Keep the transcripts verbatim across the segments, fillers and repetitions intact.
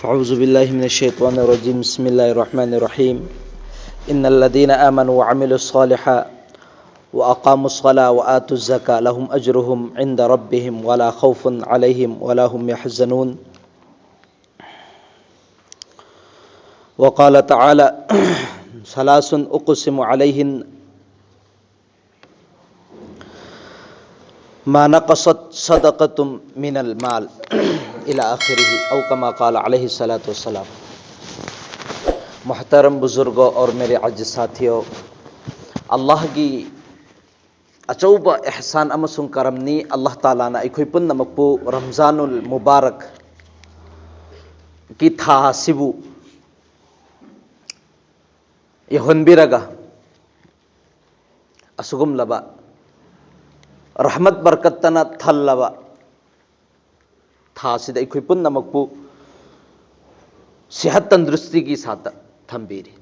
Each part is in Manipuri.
أعوذ بالله من الشيطان الرجيم. بسم الله الرحمن الرحيم. إن الذين آمنوا وعملوا الصالحات وأقاموا الصلاة وآتوا الزكاة لهم أجرهم عند ربهم ولا خوف عليهم ولا هم يحزنون. وقال تعالى: ثلاث أقسم عليهن ما نقصت صدقة من المال إلى آخره، أو كما قال عليه الصلاة والسلام. محترم بزرگوں اور میرے عزیز ساتھیوں، ꯑꯜꯂꯥꯍꯒꯤ ꯑꯆꯧꯕ ꯏꯍꯁꯥꯟ ꯑꯃꯁꯨꯡ ꯀꯔꯝꯅꯤ꯫ ꯑꯜꯂꯥꯍ ꯇꯥꯂꯥꯅ ꯑꯩꯈꯣꯏ ꯄꯨꯝꯅꯃꯛꯄꯨ ꯔꯝꯖꯥꯅꯨꯜ ꯃꯨꯕꯥꯔꯛꯀꯤ ꯊꯥ ꯑꯁꯤꯕꯨ ꯌꯧꯍꯟꯕꯤꯔꯒ ꯑꯁꯤꯒꯨꯝꯂꯕ ꯔꯍꯃꯠ ꯕꯔꯀꯠꯇꯅ ꯊꯜꯂꯕ ꯊꯥ ꯑꯁꯤꯗ ꯑꯩꯈꯣꯏ ꯄꯨꯝꯅꯃꯛꯄꯨ ꯁꯤꯍꯠ ꯇꯟꯗ꯭ꯔꯨꯁꯇꯤꯒꯤ ꯁꯥꯠꯇ ꯊꯝꯕꯤꯔꯤ꯫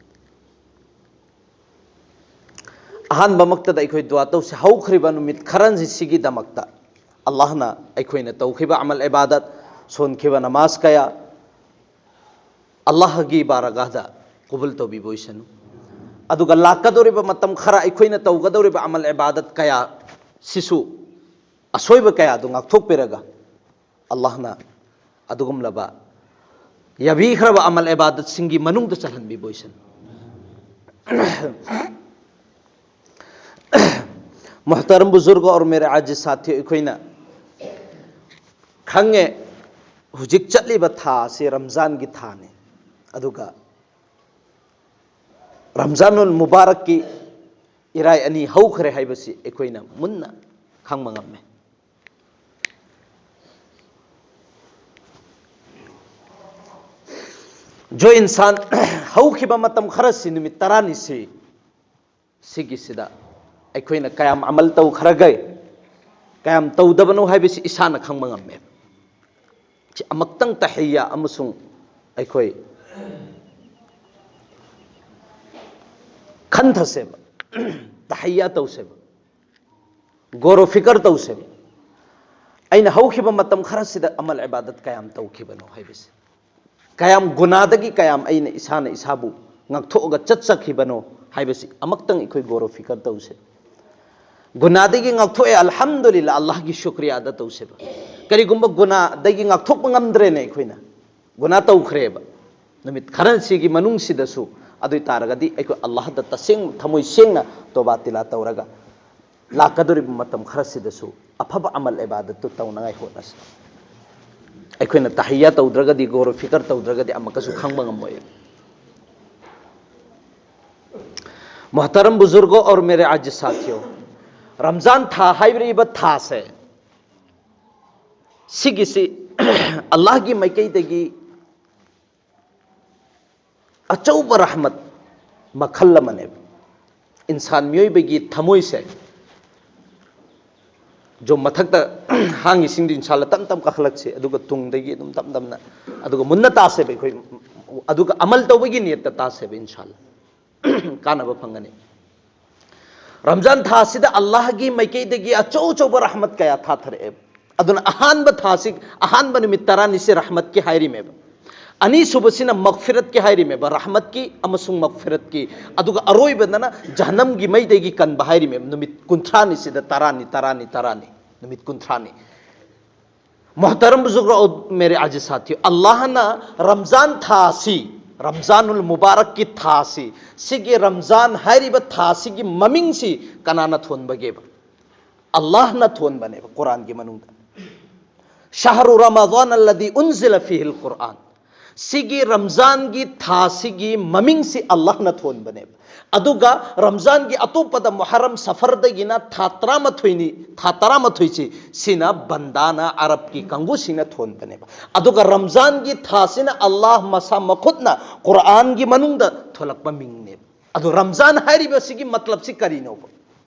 ꯑꯍꯥꯟꯕꯃꯛꯇꯗ ꯑꯩꯈꯣꯏ ꯗꯨꯋꯥ ꯇꯧꯁꯤ꯫ ꯍꯧꯈ꯭ꯔꯤꯕ ꯅꯨꯃꯤꯠ ꯈꯔꯁꯤꯒꯤꯗꯃꯛꯇ ꯑꯜꯂꯥꯍꯅ ꯑꯩꯈꯣꯏꯅ ꯇꯧꯈꯤꯕ ꯑꯃꯜ ꯏꯕꯥꯗꯠ, ꯁꯣꯟꯈꯤꯕ ꯅꯃꯥꯖ ꯀꯌꯥ ꯑꯜꯂꯥꯍꯒꯤ ꯕꯥꯔꯒꯥꯍꯗ ꯀꯕꯨꯜ ꯇꯧꯕꯤꯕ ꯑꯣꯏꯁꯅꯨ꯫ ꯑꯗꯨꯒ ꯂꯥꯛꯀꯗꯧꯔꯤꯕ ꯃꯇꯝ ꯈꯔ ꯑꯩꯈꯣꯏꯅ ꯇꯧꯒꯗꯧꯔꯤꯕ ꯑꯃꯜ ꯏꯕꯥꯗꯠ ꯀꯌꯥ ꯁꯤꯁꯨ, ꯑꯁꯣꯏꯕ ꯀꯌꯥꯗꯨ ꯉꯥꯛꯊꯣꯛꯄꯤꯔꯒ ꯑꯜꯂꯥꯍꯅ ꯑꯗꯨꯒꯨꯝꯂꯕ ꯌꯥꯕꯤꯈ꯭ꯔꯕ ꯑꯃꯜ ꯏꯕꯥꯗꯠꯁꯤꯡꯒꯤ ꯃꯅꯨꯡꯗ ꯆꯜꯍꯟꯕꯤꯕ ꯑꯣꯏꯁꯅꯨ꯫ ꯃꯨꯍꯇꯔꯝ ꯕꯨꯖꯨꯔꯒ ꯑꯣꯔ ꯃꯦꯔꯦ ꯑꯥꯖꯤꯖ ꯁꯥꯊꯤ, ꯑꯩꯈꯣꯏꯅ ꯈꯪꯉꯦ, ꯍꯧꯖꯤꯛ ꯆꯠꯂꯤꯕ ꯊꯥ ꯑꯁꯤ ꯔꯝꯖꯥꯟꯒꯤ ꯊꯥꯅꯤ꯫ ꯑꯗꯨꯒ ꯔꯝꯖꯥꯅꯨꯜ ꯃꯨꯕꯥꯔꯛꯀꯤ ꯏꯔꯥꯏ ꯑꯅꯤ ꯍꯧꯈ꯭ꯔꯦ ꯍꯥꯏꯕꯁꯤ ꯑꯩꯈꯣꯏꯅ ꯃꯨꯟꯅ ꯈꯪꯕ ꯉꯝꯃꯦ꯫ ꯖꯣ ꯏꯟꯁꯥꯟ, ꯍꯧꯈꯤꯕ ꯃꯇꯝ ꯈꯔꯁꯤ, ꯅꯨꯃꯤꯠ ꯇꯔꯥꯅꯤꯁꯤ, ꯁꯤꯒꯤꯁꯤꯗ ꯑꯩꯈꯣꯏꯅ ꯀꯌꯥꯝ ꯑꯃꯜ ꯇꯧꯈ꯭ꯔꯒꯦ, ꯀꯌꯥꯝ ꯇꯧꯗꯕꯅꯣ ꯍꯥꯏꯕꯁꯤ ꯏꯁꯥꯅ ꯈꯪꯕ ꯉꯝꯃꯦ꯫ ꯁꯤ ꯑꯃꯨꯛꯇꯪ ꯇꯍꯩꯌꯥ ꯑꯃꯁꯨꯡ ꯑꯩꯈꯣꯏ ꯈꯟꯊꯁꯦꯕ, ꯇꯍꯩꯌꯥ ꯇꯧꯁꯦꯕ, ꯒꯣꯔꯣ ꯐꯤꯀꯔ ꯇꯧꯁꯦꯕ꯫ ꯑꯩꯅ ꯍꯧꯈꯤꯕ ꯃꯇꯝ ꯈꯔꯁꯤꯗ ꯑꯃꯜ ꯏꯕꯥꯗꯠ ꯀꯌꯥꯝ ꯇꯧꯈꯤꯕꯅꯣ ꯍꯥꯏꯕꯁꯦ꯫ ꯀꯌꯥꯝ ꯒꯨꯅꯥꯗꯒꯤ ꯀꯌꯥꯝ ꯑꯩꯅ ꯏꯁꯥꯅ ꯏꯁꯥꯕꯨ ꯉꯥꯛꯊꯣꯛꯑꯒ ꯆꯠꯆꯈꯤꯕꯅꯣ ꯍꯥꯏꯕꯁꯤ ꯑꯃꯛꯇꯪ ꯑꯩꯈꯣꯏ ꯒꯧꯔ ꯐꯤꯀꯔ ꯇꯧꯁꯦ꯫ ꯒꯨꯅꯥꯗꯒꯤ ꯉꯥꯛꯊꯣꯛꯑꯦ, ꯑꯜꯍꯝꯗꯨꯂꯤꯜꯂꯥ, ꯑꯜꯂꯥꯍꯒꯤ ꯁꯨꯀ꯭ꯔꯤꯌꯥꯗ ꯇꯧꯁꯦꯕ꯫ ꯀꯔꯤꯒꯨꯝꯕ ꯒꯨꯅꯥꯗꯒꯤ ꯉꯥꯛꯊꯣꯛꯄ ꯉꯝꯗ꯭ꯔꯦꯅꯦ ꯑꯩꯈꯣꯏꯅ, ꯒꯨꯅꯥ ꯇꯧꯈ꯭ꯔꯦꯕ ꯅꯨꯃꯤꯠ ꯈꯔꯁꯤꯒꯤ ꯃꯅꯨꯡꯁꯤꯗꯁꯨ, ꯑꯗꯨ ꯑꯣꯏ ꯇꯥꯔꯒꯗꯤ ꯑꯩꯈꯣꯏ ꯑꯜꯂꯥꯍꯗ ꯇꯁꯦꯡ ꯊꯃꯣꯏ ꯁꯦꯡꯅ ꯇꯣꯕꯥ ꯇꯤꯂꯥ ꯇꯧꯔꯒ ꯂꯥꯛꯀꯗꯧꯔꯤꯕ ꯃꯇꯝ ꯈꯔꯁꯤꯗꯁꯨ ꯑꯐꯕ ꯑꯃꯜ ꯏꯕꯥꯗꯠꯇꯨ ꯇꯧꯅꯉꯥꯏ ꯍꯣꯠꯅꯁꯤ꯫ ꯑꯩꯈꯣꯏꯅ ꯇꯍꯤꯌꯥ ꯇꯧꯗ꯭ꯔꯒꯗꯤ, ꯒꯧꯔ ꯐꯤꯀꯔ ꯇꯧꯗ꯭ꯔꯒꯗꯤ ꯑꯃꯨꯛꯀꯁꯨ ꯈꯪꯕ ꯉꯝꯃꯣꯏ꯫ ꯃꯣꯍꯇꯔꯝ ꯕꯨꯖꯨꯔꯒꯣ ꯑꯣꯔ ꯃꯦꯔꯦ ꯑꯥꯖ ꯁꯥꯊꯤꯌꯣ, ꯔꯝꯖꯥꯟ ꯊꯥ ꯍꯥꯏꯔꯤꯕ ꯊꯥꯁꯦ, ꯁꯤꯒꯤꯁꯤ ꯑꯜꯂꯥꯍꯒꯤ ꯃꯥꯏꯀꯩꯗꯒꯤ ꯑꯆꯧꯕ ꯔꯍꯃꯠ ꯃꯈꯜ ꯑꯃꯅꯦꯕ꯫ ꯏꯟꯁꯥꯟ ꯃꯤꯑꯣꯏꯕꯒꯤ ꯊꯃꯣꯏꯁꯦ, ꯖꯣ ꯃꯊꯛꯇ ꯍꯥꯡꯉꯤꯁꯤꯡꯗꯨ ꯏꯟꯁꯥꯜꯂ ꯇꯞ ꯇꯞ ꯀꯥꯈꯠꯂꯛꯁꯤ, ꯑꯗꯨꯒ ꯇꯨꯡꯗꯒꯤ ꯑꯗꯨꯝ ꯇꯞ ꯇꯞꯅ, ꯑꯗꯨꯒ ꯃꯨꯟꯅ ꯇꯥꯁꯦꯕ ꯑꯩꯈꯣꯏ, ꯑꯗꯨꯒ ꯑꯃꯜ ꯇꯧꯕꯒꯤ ꯅꯤꯌꯠꯇ ꯇꯥꯁꯦꯕ ꯏꯟꯁꯥꯜꯂ꯫ ꯀꯥꯟꯅꯕ ꯐꯪꯒꯅꯤ꯫ ꯔꯝꯖꯥꯟ ꯊꯥꯁꯤꯗ ꯑꯜꯂꯥꯍꯒꯤ ꯃꯥꯏꯀꯩꯗꯒꯤ ꯑꯆꯧ ꯑꯆꯧꯕ ꯔꯍꯃꯠ ꯀꯌꯥ ꯊꯥꯊꯔꯛꯑꯦ꯫ ꯑꯗꯨꯅ ꯑꯍꯥꯟꯕ ꯊꯥꯁꯤ, ꯑꯍꯥꯟꯕ ꯅꯨꯃꯤꯠ ꯇꯔꯥꯅꯤꯁꯤ ꯔꯍꯃꯠꯀꯤ ꯍꯥꯏꯔꯤꯃꯦꯕ, ꯑꯅꯤꯁꯨꯕꯁꯤꯅ ꯃꯒꯐꯤꯔꯠꯀꯤ ꯍꯥꯏꯔꯤꯃꯦꯕ, ꯔꯍꯃꯠꯀꯤ ꯑꯃꯁꯨꯡ ꯃꯒꯐꯤꯔꯠꯀꯤ, ꯑꯗꯨꯒ ꯑꯔꯣꯏꯕꯗꯅ ꯖꯍꯟꯅꯝꯒꯤ ꯃꯩꯗꯒꯤ ꯀꯟꯕ ꯍꯥꯏꯔꯤꯃꯦꯕ, ꯅꯨꯃꯤꯠ ꯀꯨꯟꯊ꯭ꯔꯥꯅꯤꯁꯤꯗ, ꯇꯔꯥꯅꯤ, ꯇꯔꯥꯅꯤ, ꯇꯔꯥꯅꯤ, ꯅꯨꯃꯤꯠ ꯀꯨꯟꯊ꯭ꯔꯥꯅꯤ꯫ ꯃꯣꯍꯇꯔꯝ ꯕꯨꯖꯨꯔꯒ ꯑꯣ ꯃꯦꯔꯦ ꯑꯥꯖ ꯁꯥꯊꯤ, ꯑꯜꯂꯥꯍꯅ ꯔꯝꯖꯥꯟ ꯊꯥꯁꯤ, ꯔꯝꯖꯥꯅꯨꯜ ꯃꯨꯕꯥꯔꯛꯀꯤ ꯊꯥꯁꯤ, ꯁꯤꯒꯤ ꯔꯝꯖꯥꯟ ꯍꯥꯏꯔꯤꯕ ꯊꯥꯁꯤꯒꯤ ꯃꯃꯤꯡꯁꯤ ꯀꯅꯥꯅ ꯊꯣꯟꯕꯒꯦꯕ? ꯑꯜꯂꯥꯍꯅ ꯊꯣꯟꯕꯅꯦꯕ ꯀꯨꯔꯥꯟꯒꯤ ꯃꯅꯨꯡꯗ꯫ ꯁꯍꯔꯨ ꯔꯃꯥꯗꯥꯟ ꯑꯜꯂꯗꯤ ꯎꯟꯖꯤꯂ ꯐꯤꯍꯤꯜ ꯀꯨꯔꯥꯟ꯫ ꯁꯤꯒꯤ ꯔꯝꯖꯥꯟꯒꯤ ꯊꯥꯁꯤꯒꯤ ꯃꯃꯤꯡꯁꯤ ꯑꯜꯂꯥꯍꯅ ꯊꯣꯟꯕꯅꯦꯕ꯫ ꯑꯗꯨꯒ ꯔꯝꯖꯥꯟꯒꯤ ꯑꯇꯣꯞꯄꯗ ꯃꯨꯍꯔꯝ ꯁꯐꯔꯗꯒꯤꯅ ꯊꯥ ꯇꯔꯥꯃꯥꯊꯣꯏꯅꯤ, ꯊꯥ ꯇꯔꯥꯃꯥꯊꯣꯏꯁꯤ, ꯁꯤꯅ ꯕꯟꯗꯥꯅ ꯑꯔꯕꯀꯤ ꯀꯥꯡꯕꯨꯁꯤꯡꯅ ꯊꯣꯟꯕꯅꯦꯕ꯫ ꯑꯗꯨꯒ ꯔꯝꯖꯥꯟꯒꯤ ꯊꯥꯁꯤꯅ ꯑꯜꯂꯥꯍ ꯃꯁꯥ ꯃꯈꯨꯠꯅ ꯀꯨꯔꯥꯟꯒꯤ ꯃꯅꯨꯡꯗ ꯊꯣꯂꯛꯄ ꯃꯤꯡꯅꯦꯕ꯫ ꯑꯗꯣ ꯔꯝꯖꯥꯟ ꯍꯥꯏꯔꯤꯕꯁꯤꯒꯤ ꯃꯇꯂꯕꯁꯤ ꯀꯔꯤꯅꯣꯕ?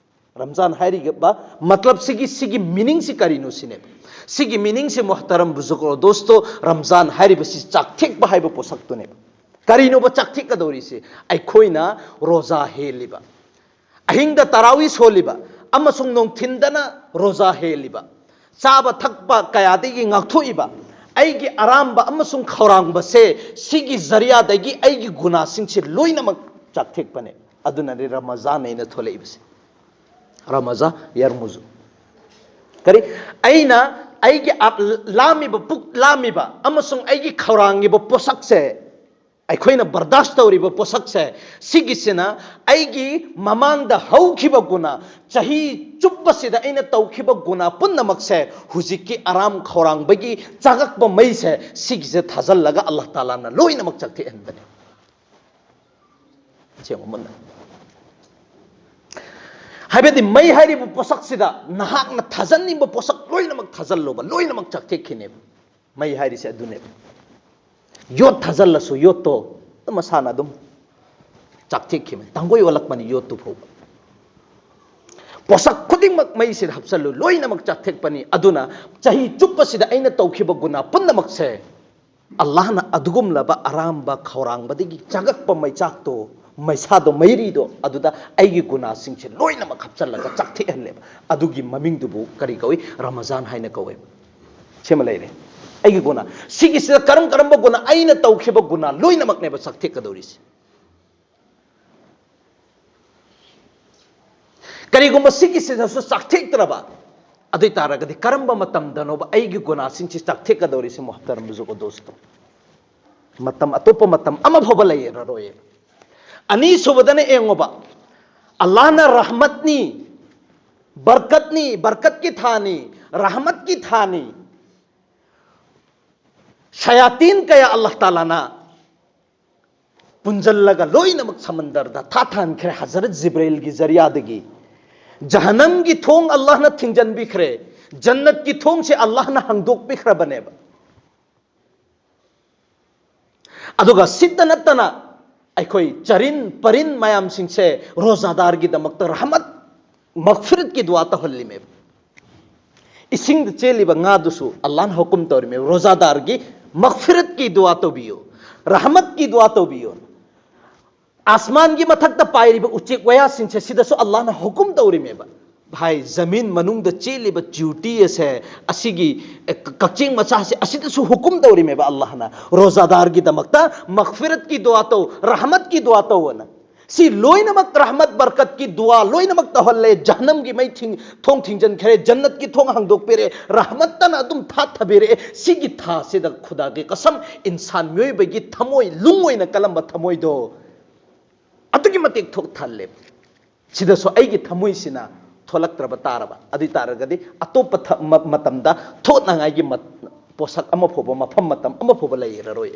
ꯔꯝꯖꯥꯟ ꯍꯥꯏꯔꯤꯕ ꯃꯇꯂꯕꯁꯤꯒꯤ, ꯁꯤꯒꯤ ꯃꯤꯅꯤꯡꯁꯤ ꯀꯔꯤꯅꯣ ꯁꯤꯅꯦꯕ꯫ ꯁꯤꯒꯤ ꯃꯤꯅꯤꯡꯁꯤ ꯃꯣꯍꯇꯔꯝ ꯕꯨꯖꯨꯔꯒ ꯗꯣꯁꯇꯣ, ꯔꯝꯖꯥꯟ ꯍꯥꯏꯔꯤꯕꯁꯤ ꯆꯥꯛꯊꯦꯛꯄ ꯍꯥꯏꯕ ꯄꯣꯠꯁꯛꯇꯨꯅꯦꯕ꯫ ꯀꯔꯤꯅꯣꯕ ꯆꯥꯛꯊꯦꯛꯀꯗꯧꯔꯤꯁꯤ? ꯑꯩꯈꯣꯏꯅ ꯔꯣꯖꯥ ꯍꯦꯜꯂꯤꯕ, ꯑꯍꯤꯡꯗ ꯇꯔꯥꯋꯤ ꯁꯣꯜꯂꯤꯕ, ꯑꯃꯁꯨꯡ ꯅꯨꯡꯊꯤꯟꯗꯅ ꯔꯣꯖꯥ ꯍꯦꯜꯂꯤꯕ, ꯆꯥꯕ ꯊꯛꯄ ꯀꯌꯥꯗꯒꯤ ꯉꯥꯛꯊꯣꯛꯏꯕ, ꯑꯩꯒꯤ ꯑꯔꯥꯝꯕ ꯑꯃꯁꯨꯡ ꯈꯧꯔꯥꯡꯕꯁꯦ, ꯁꯤꯒꯤ ꯖꯔꯤꯌꯥꯗꯒꯤ ꯑꯩꯒꯤ ꯒꯨꯅꯥꯁꯤꯡꯁꯦ ꯂꯣꯏꯅꯃꯛ ꯆꯥꯛꯊꯦꯛꯄꯅꯦ꯫ ꯑꯗꯨꯅꯅꯦ ꯔꯃꯖꯥꯟ ꯑꯩꯅ ꯊꯣꯛꯂꯛꯏꯕꯁꯦ, ꯔꯃꯖꯥ ꯌꯔꯃꯨꯖꯨ꯫ ꯀꯔꯤ? ꯑꯩꯅ ꯑꯩꯒꯤ ꯑ-, ꯂꯥꯝꯃꯤꯕ, ꯄꯨꯛ ꯂꯥꯝꯃꯤꯕ ꯑꯃꯁꯨꯡ ꯑꯩꯒꯤ ꯈꯧꯔꯥꯡꯉꯤꯕ ꯄꯣꯠꯁꯛꯁꯦ, ꯑꯩꯈꯣꯏꯅ ꯕꯔꯗꯥꯁ ꯇꯧꯔꯤꯕ ꯄꯣꯠꯁꯛꯁꯦ, ꯁꯤꯒꯤꯁꯤꯅ ꯑꯩꯒꯤ ꯃꯃꯥꯡꯗ ꯍꯧꯈꯤꯕ ꯒꯨꯅꯥ, ꯆꯍꯤ ꯆꯨꯞꯄꯁꯤꯗ ꯑꯩꯅ ꯇꯧꯈꯤꯕ ꯒꯨꯅꯥ ꯄꯨꯝꯅꯃꯛꯁꯦ, ꯍꯧꯖꯤꯛꯀꯤ ꯑꯔꯥꯝ ꯈꯧꯔꯥꯡꯕꯒꯤ ꯆꯥꯛꯂꯛꯄ ꯃꯩꯁꯦ, ꯁꯤꯒꯤꯁꯦ ꯊꯥꯖꯤꯜꯂꯒ ꯑꯜꯂꯥꯍ ꯇꯥꯂꯥꯅ ꯂꯣꯏꯅꯃꯛ ꯆꯥꯛꯊꯦꯛꯍꯟꯕꯅꯦ꯫ ꯁꯦꯡꯕ ꯃꯨꯟꯅ꯫ ꯍꯥꯏꯕꯗꯤ ꯃꯩ ꯍꯥꯏꯔꯤꯕ ꯄꯣꯠꯁꯛꯁꯤꯗ ꯅꯍꯥꯛꯅ ꯊꯥꯖꯟꯅꯤꯡꯕ ꯄꯣꯠꯁꯛ ꯂꯣꯏꯅꯃꯛ ꯊꯥꯖꯜꯂꯣꯕ, ꯂꯣꯏꯅꯃꯛ ꯆꯥꯛꯊꯦꯛꯈꯤꯅꯦꯕ꯫ ꯃꯩ ꯍꯥꯏꯔꯤꯁꯦ ꯑꯗꯨꯅꯦꯕ꯫ ꯌꯣꯠ ꯊꯥꯖꯜꯂꯁꯨ ꯌꯣꯠꯇꯣ ꯑꯗꯨꯝ ꯃꯁꯥꯅ ꯑꯗꯨꯝ ꯆꯥꯛꯊꯦꯛꯈꯤꯕꯅꯤ, ꯇꯥꯡꯒꯣꯏ ꯑꯣꯜꯂꯛꯄꯅꯤ ꯌꯣꯠꯇꯨ ꯐꯥꯎꯕ꯫ ꯄꯣꯠꯁꯛ ꯈꯨꯗꯤꯡꯃꯛ ꯃꯩꯁꯤꯗ ꯍꯥꯞꯆꯜꯂꯨ, ꯂꯣꯏꯅꯃꯛ ꯆꯥꯛꯊꯦꯛꯄꯅꯤ꯫ ꯑꯗꯨꯅ ꯆꯍꯤ ꯆꯨꯞꯄꯁꯤꯗ ꯑꯩꯅ ꯇꯧꯈꯤꯕ ꯒꯨꯅꯥ ꯄꯨꯝꯅꯃꯛꯁꯦ, ꯑꯜꯂꯥꯍꯅ ꯑꯗꯨꯒꯨꯝꯂꯕ ꯑꯔꯥꯝꯕ ꯈꯧꯔꯥꯡꯕꯗꯒꯤ ꯆꯥꯛꯂꯛꯄ ꯃꯩꯆꯥꯛꯇꯣ, ꯃꯩꯁꯥꯗꯣ, ꯃꯩꯔꯤꯗꯣ, ꯑꯗꯨꯗ ꯑꯩꯒꯤ ꯒꯨꯅꯥꯁꯤꯡꯁꯦ ꯂꯣꯏꯅꯃꯛ ꯍꯥꯞꯆꯜꯂꯒ ꯆꯥꯛꯊꯦꯛꯍꯜꯂꯦꯕ꯫ ꯑꯗꯨꯒꯤ ꯃꯃꯤꯡꯗꯨꯕꯨ ꯀꯔꯤ ꯀꯧꯏ? ꯔꯃꯖꯥꯟ ꯍꯥꯏꯅ ꯀꯧꯋꯦꯕ꯫ ꯁꯤꯃ ꯂꯩꯔꯦ꯫ ꯑꯩꯒꯤ ꯒꯨꯅꯥ, ꯁꯤꯒꯤꯁꯤꯗ ꯀꯔꯝ ꯀꯔꯝꯕ ꯒꯨꯅꯥ? ꯑꯩꯅ ꯇꯧꯈꯤꯕ ꯒꯨꯅꯥ ꯂꯣꯏꯅꯃꯛꯅꯦꯕ ꯆꯥꯛꯊꯦꯛꯀꯗꯧꯔꯤꯁꯦ꯫ ꯀꯔꯤꯒꯨꯝꯕ ꯁꯤꯒꯤꯁꯤꯗꯁꯨ ꯆꯥꯛꯊꯦꯛꯇ꯭ꯔꯕ ꯑꯗꯨ ꯑꯣꯏ ꯇꯥꯔꯒꯗꯤ, ꯀꯔꯝꯕ ꯃꯇꯝꯗꯅꯣꯕ ꯑꯩꯒꯤ ꯒꯨꯅꯥꯁꯤꯡꯁꯤ ꯆꯥꯛꯊꯦꯛꯀꯗꯧꯔꯤꯁꯤ? ꯃꯨꯍꯇꯔꯝ ꯕꯨꯖꯨꯔꯒ ꯗꯣꯁꯇꯣ, ꯃꯇꯝ, ꯑꯇꯣꯞꯄ ꯃꯇꯝ ꯑꯃ ꯐꯥꯎꯕ ꯂꯩꯔꯔꯣꯏ꯫ ꯑꯅꯤꯁꯨꯕꯗꯅ ꯌꯦꯡꯉꯣꯕ, ꯑꯜꯂꯥꯍꯅ ꯔꯍꯃꯠꯅꯤ, ꯕꯔꯀꯠꯅꯤ, ꯕꯔꯀꯠꯀꯤ ꯊꯥꯅꯤ, ꯔꯍꯃꯠꯀꯤ ꯊꯥꯅꯤ꯫ ꯁꯌꯥꯇꯤꯟ ꯀꯌꯥ ꯑꯜꯂꯥꯍ ꯇꯥꯂꯥꯅ ꯄꯨꯟꯖꯜꯂꯒ ꯂꯣꯏꯅꯃꯛ ꯁꯃꯟꯗꯔꯗ ꯊꯥꯊꯍꯟꯈ꯭ꯔꯦ ꯍꯖꯔꯠ ꯖꯤꯕ꯭ꯔꯥꯏꯜꯒꯤ ꯖꯔꯤꯌꯥꯗꯒꯤ꯫ ꯖꯍꯅꯝꯒꯤ ꯊꯣꯡ ꯑꯜꯂꯥꯍꯅ ꯊꯤꯡꯖꯤꯟꯕꯤꯈ꯭ꯔꯦ, ꯖꯟꯅꯠꯀꯤ ꯊꯣꯡꯁꯦ ꯑꯜꯂꯥꯍꯅ ꯍꯥꯡꯗꯣꯛꯄꯤꯈ꯭ꯔꯕꯅꯦꯕ꯫ ꯑꯗꯨꯒ ꯁꯤꯠꯇ ꯅꯠꯇꯅ ꯑꯩꯈꯣꯏ ꯆꯔꯤꯟ ꯄꯔꯤꯟ ꯃꯌꯥꯝꯁꯤꯡꯁꯦ ꯔꯣꯖꯥꯗꯥꯔꯒꯤꯗꯃꯛꯇ ꯔꯍꯃꯠ, ꯃꯒꯐꯤꯔꯠꯀꯤ ꯗꯨꯋꯥ ꯇꯧꯍꯜꯂꯤꯃꯦꯕ꯫ ꯏꯁꯤꯡꯗ ꯆꯦꯜꯂꯤꯕ ꯉꯥꯗꯨꯁꯨ ꯑꯜꯂꯥꯍꯅ ꯍꯨꯀꯨꯝ ꯇꯧꯔꯤꯃꯦꯕ, ꯔꯣꯖꯥꯗꯥꯔꯒꯤ ꯃꯒꯐꯤꯔꯠꯀꯤ ꯗꯨꯋꯥ ꯇꯧꯕꯤꯌꯨ, ꯔꯍꯃꯠꯀꯤ ꯗꯨꯋꯥ ꯇꯧꯕꯤꯌꯨ꯫ ꯑꯁꯃꯥꯟꯒꯤ ꯃꯊꯛꯇ ꯄꯥꯏꯔꯤꯕ ꯎꯆꯦꯛ ꯋꯥꯌꯥꯁꯤꯡꯁꯦ ꯁꯤꯗꯁꯨ ꯑꯜꯂꯥꯍꯅ ꯍꯨꯀꯨꯝ ꯇꯧꯔꯤꯃꯦꯕ꯫ ꯚꯥꯏ, ꯖꯃꯤꯟ ꯃꯅꯨꯡꯗ ꯆꯦꯜꯂꯤꯕ ꯆ꯭ꯌꯨꯇꯤ ꯑꯁꯦ, ꯑꯁꯤꯒꯤ, ꯑꯦ, ꯀꯛꯆꯦꯡ ꯃꯆꯥꯁꯦ, ꯑꯁꯤꯗꯁꯨ ꯍꯨꯀꯨꯝ ꯇꯧꯔꯤꯃꯦꯕ ꯑꯜꯂꯥꯍꯅ꯫ ꯔꯣꯖꯥꯗꯥꯔꯒꯤꯗꯃꯛꯇ ꯃꯒꯐꯤꯔꯠꯀꯤ ꯗꯨꯋꯥ ꯇꯧ, ꯔꯍꯃꯠꯀꯤ ꯗꯨꯋꯥ ꯇꯧ ꯑꯅ꯫ ꯁꯤ ꯂꯣꯏꯅꯃꯛ ꯔꯍꯃꯠ ꯕꯔꯀꯠꯀꯤ ꯗꯨꯋꯥ ꯂꯣꯏꯅꯃꯛ ꯇꯧꯍꯜꯂꯦ꯫ ꯖꯍꯅꯝꯒꯤ ꯃꯩ ꯊꯤꯡ-, ꯊꯣꯡ ꯊꯤꯡꯖꯤꯟꯈ꯭ꯔꯦ, ꯖꯟꯅꯠꯀꯤ ꯊꯣꯡ ꯍꯥꯡꯗꯣꯛꯄꯤꯔꯦ, ꯔꯍꯃꯠꯇꯅ ꯑꯗꯨꯝ ꯊꯥꯊꯕꯤꯔꯛꯑꯦ꯫ ꯁꯤꯒꯤ ꯊꯥꯁꯤꯗ ꯈꯨꯗꯥꯒꯤ ꯀꯁꯝ, ꯏꯟꯁꯥꯟ ꯃꯤꯑꯣꯏꯕꯒꯤ ꯊꯃꯣꯏ, ꯂꯨꯡ ꯑꯣꯏꯅ ꯀꯜꯂꯝꯕ ꯊꯃꯣꯏꯗꯣ ꯑꯗꯨꯛꯀꯤ ꯃꯇꯤꯛ ꯊꯣꯛ ꯊꯜꯂꯦ꯫ ꯁꯤꯗꯁꯨ ꯑꯩꯒꯤ ꯊꯃꯣꯏꯁꯤꯅ ꯊꯣꯛꯂꯛꯇ꯭ꯔꯕ ꯇꯥꯔꯕ, ꯑꯗꯨ ꯑꯣꯏ ꯇꯥꯔꯒꯗꯤ ꯑꯇꯣꯞꯄ ꯊ-, ꯃ-, ꯃꯇꯝꯗ ꯊꯣꯛꯅꯉꯥꯏꯒꯤ ꯃ-, ꯄꯣꯠꯁꯛ ꯑꯃ ꯐꯥꯎꯕ, ꯃꯐꯝ ꯃꯇꯝ ꯑꯃ ꯐꯥꯎꯕ ꯂꯩꯔꯔꯣꯏ꯫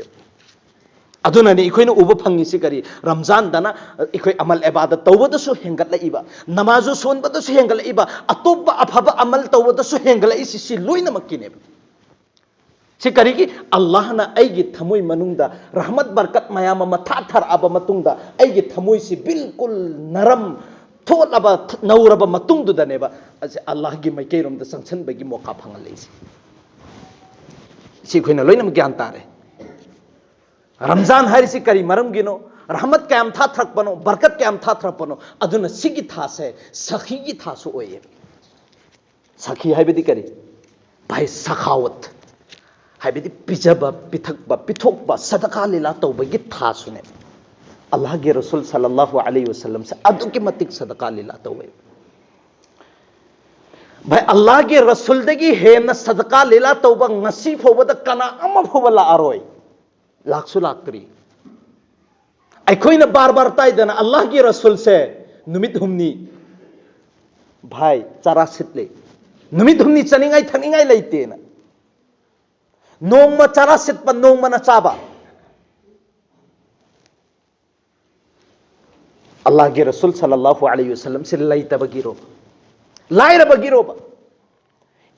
ꯑꯗꯨꯅꯅꯤ ꯑꯩꯈꯣꯏꯅ ꯎꯕ ꯐꯪꯉꯤꯁꯤ ꯀꯔꯤ? ꯔꯝꯖꯥꯟꯗꯅ ꯑꯩꯈꯣꯏ ꯑꯃꯜ ꯑꯦꯕꯥꯗ ꯇꯧꯕꯗꯁꯨ ꯍꯦꯟꯒꯠꯂꯛꯏꯕ, ꯅꯃꯥꯖꯨ ꯁꯣꯟꯕꯗꯁꯨ ꯍꯦꯟꯒꯠꯂꯛꯏꯕ, ꯑꯇꯣꯞꯄ ꯑꯐꯕ ꯑꯃꯜ ꯇꯧꯕꯗꯁꯨ ꯍꯦꯟꯒꯠꯂꯛꯏꯁꯤ ꯁꯤ ꯂꯣꯏꯅꯃꯛꯀꯤꯅꯦꯕ꯫ ꯁꯤ ꯀꯔꯤꯒꯤ? ꯑꯜꯂꯥꯍꯅ ꯑꯩꯒꯤ ꯊꯃꯣꯏ ꯃꯅꯨꯡꯗ ꯔꯍꯃꯠ ꯕꯔꯀꯠ ꯃꯌꯥꯝ ꯑꯃ ꯊꯥꯊꯔꯛꯑꯕ ꯃꯇꯨꯡꯗ, ꯑꯩꯒꯤ ꯊꯃꯣꯏꯁꯤ ꯕꯤꯜꯀꯨꯜ ꯅꯔꯝ, ꯊꯣꯠꯂꯕ, ꯅꯧꯔꯕ ꯃꯇꯨꯡꯗꯨꯗꯅꯦꯕ ꯑꯁꯤ ꯑꯜꯂꯥꯍꯒꯤ ꯃꯥꯏꯀꯩꯔꯣꯝꯗ ꯆꯪꯁꯟꯕꯒꯤ ꯃꯣꯀꯥ ꯐꯪꯍꯜꯂꯛꯏꯁꯦ꯫ ꯁꯤ ꯑꯩꯈꯣꯏꯅ ꯂꯣꯏꯅꯃꯛ ꯒ꯭ꯌꯥꯟ ꯇꯥꯔꯦ꯫ ꯔꯝꯖꯥꯟ ꯍꯥꯏꯔꯤꯁꯤ ꯀꯔꯤ ꯃꯔꯝꯒꯤꯅꯣ? ꯔꯍꯃꯠ ꯀꯌꯥꯝ ꯊꯥꯊꯔꯛꯄꯅꯣ, ꯕꯔꯀꯠ ꯀꯌꯥꯝ ꯊꯥꯊꯔꯛꯄꯅꯣ? ꯑꯗꯨꯅ ꯁꯤꯒꯤ ꯊꯥꯁꯦ ꯁꯈꯤꯒꯤ ꯊꯥꯁꯨ ꯑꯣꯏꯌꯦ꯫ ꯁꯈꯤ ꯍꯥꯏꯕꯗꯤ ꯀꯔꯤ? ꯚꯥꯏ, ꯁꯈꯥꯋꯠ ꯍꯥꯏꯕꯗꯤ ꯄꯤꯖꯕ, ꯄꯤꯊꯛꯄ, ꯄꯤꯊꯣꯛꯄ, ꯁꯗꯀꯥ ꯂꯤꯂꯥ ꯇꯧꯕꯒꯤ ꯊꯥꯁꯨꯅꯦ꯫ ꯑꯜꯂꯥꯍꯒꯤ ꯔꯁꯨꯜ ꯁꯜꯂꯜꯂꯥꯍꯨ ꯑꯂꯩꯍꯤ ꯋꯁꯜꯂꯝꯁꯦ ꯑꯗꯨꯛꯀꯤ ꯃꯇꯤꯛ ꯁꯗꯀꯥ ꯂꯤꯂꯥ ꯇꯧꯋꯦ꯫ ꯚꯥꯏ, ꯑꯜꯂꯥꯍꯒꯤ ꯔꯁꯨꯜꯗꯒꯤ ꯍꯦꯟꯅ ꯁꯗꯀꯥ ꯂꯤꯂꯥ ꯇꯧꯕ ꯉꯁꯤ ꯐꯥꯎꯕꯗ ꯀꯅꯥ ꯑꯃ ꯐꯥꯎꯕ ꯂꯥꯛꯑꯔꯣꯏ, ꯂꯥꯛꯁꯨ ꯂꯥꯛꯇ꯭ꯔꯤ꯫ ꯑꯩꯈꯣꯏꯅ ꯕꯥꯔ ꯕꯥꯔ ꯇꯥꯏꯗꯅ ꯑꯜꯂꯥꯍꯒꯤ ꯔꯁꯨꯜꯁꯦ ꯅꯨꯃꯤꯠ ꯍꯨꯝꯅꯤ, ꯚꯥꯏ, ꯆꯔꯥ ꯁꯤꯠꯂꯦ, ꯅꯨꯃꯤꯠ ꯍꯨꯝꯅꯤ ꯆꯥꯅꯤꯡꯉꯥꯏ ꯊꯛꯅꯤꯡꯉꯥꯏ ꯂꯩꯇꯦꯅ꯫ ꯅꯣꯡꯃ ꯆꯔꯥ ꯁꯤꯠꯄ, ꯅꯣꯡꯃꯅ ꯆꯥꯕ꯫ ꯑꯜꯂꯥꯍꯒꯤ ꯔꯁꯨꯜ ꯁꯜꯂꯜꯂꯥꯍꯨ ꯑꯂꯩꯍꯤ ꯋꯁꯜꯂꯝꯁꯦ ꯂꯩꯇꯕꯒꯤꯔꯣ? ꯂꯥꯏꯔꯕꯒꯤꯔꯣꯕ?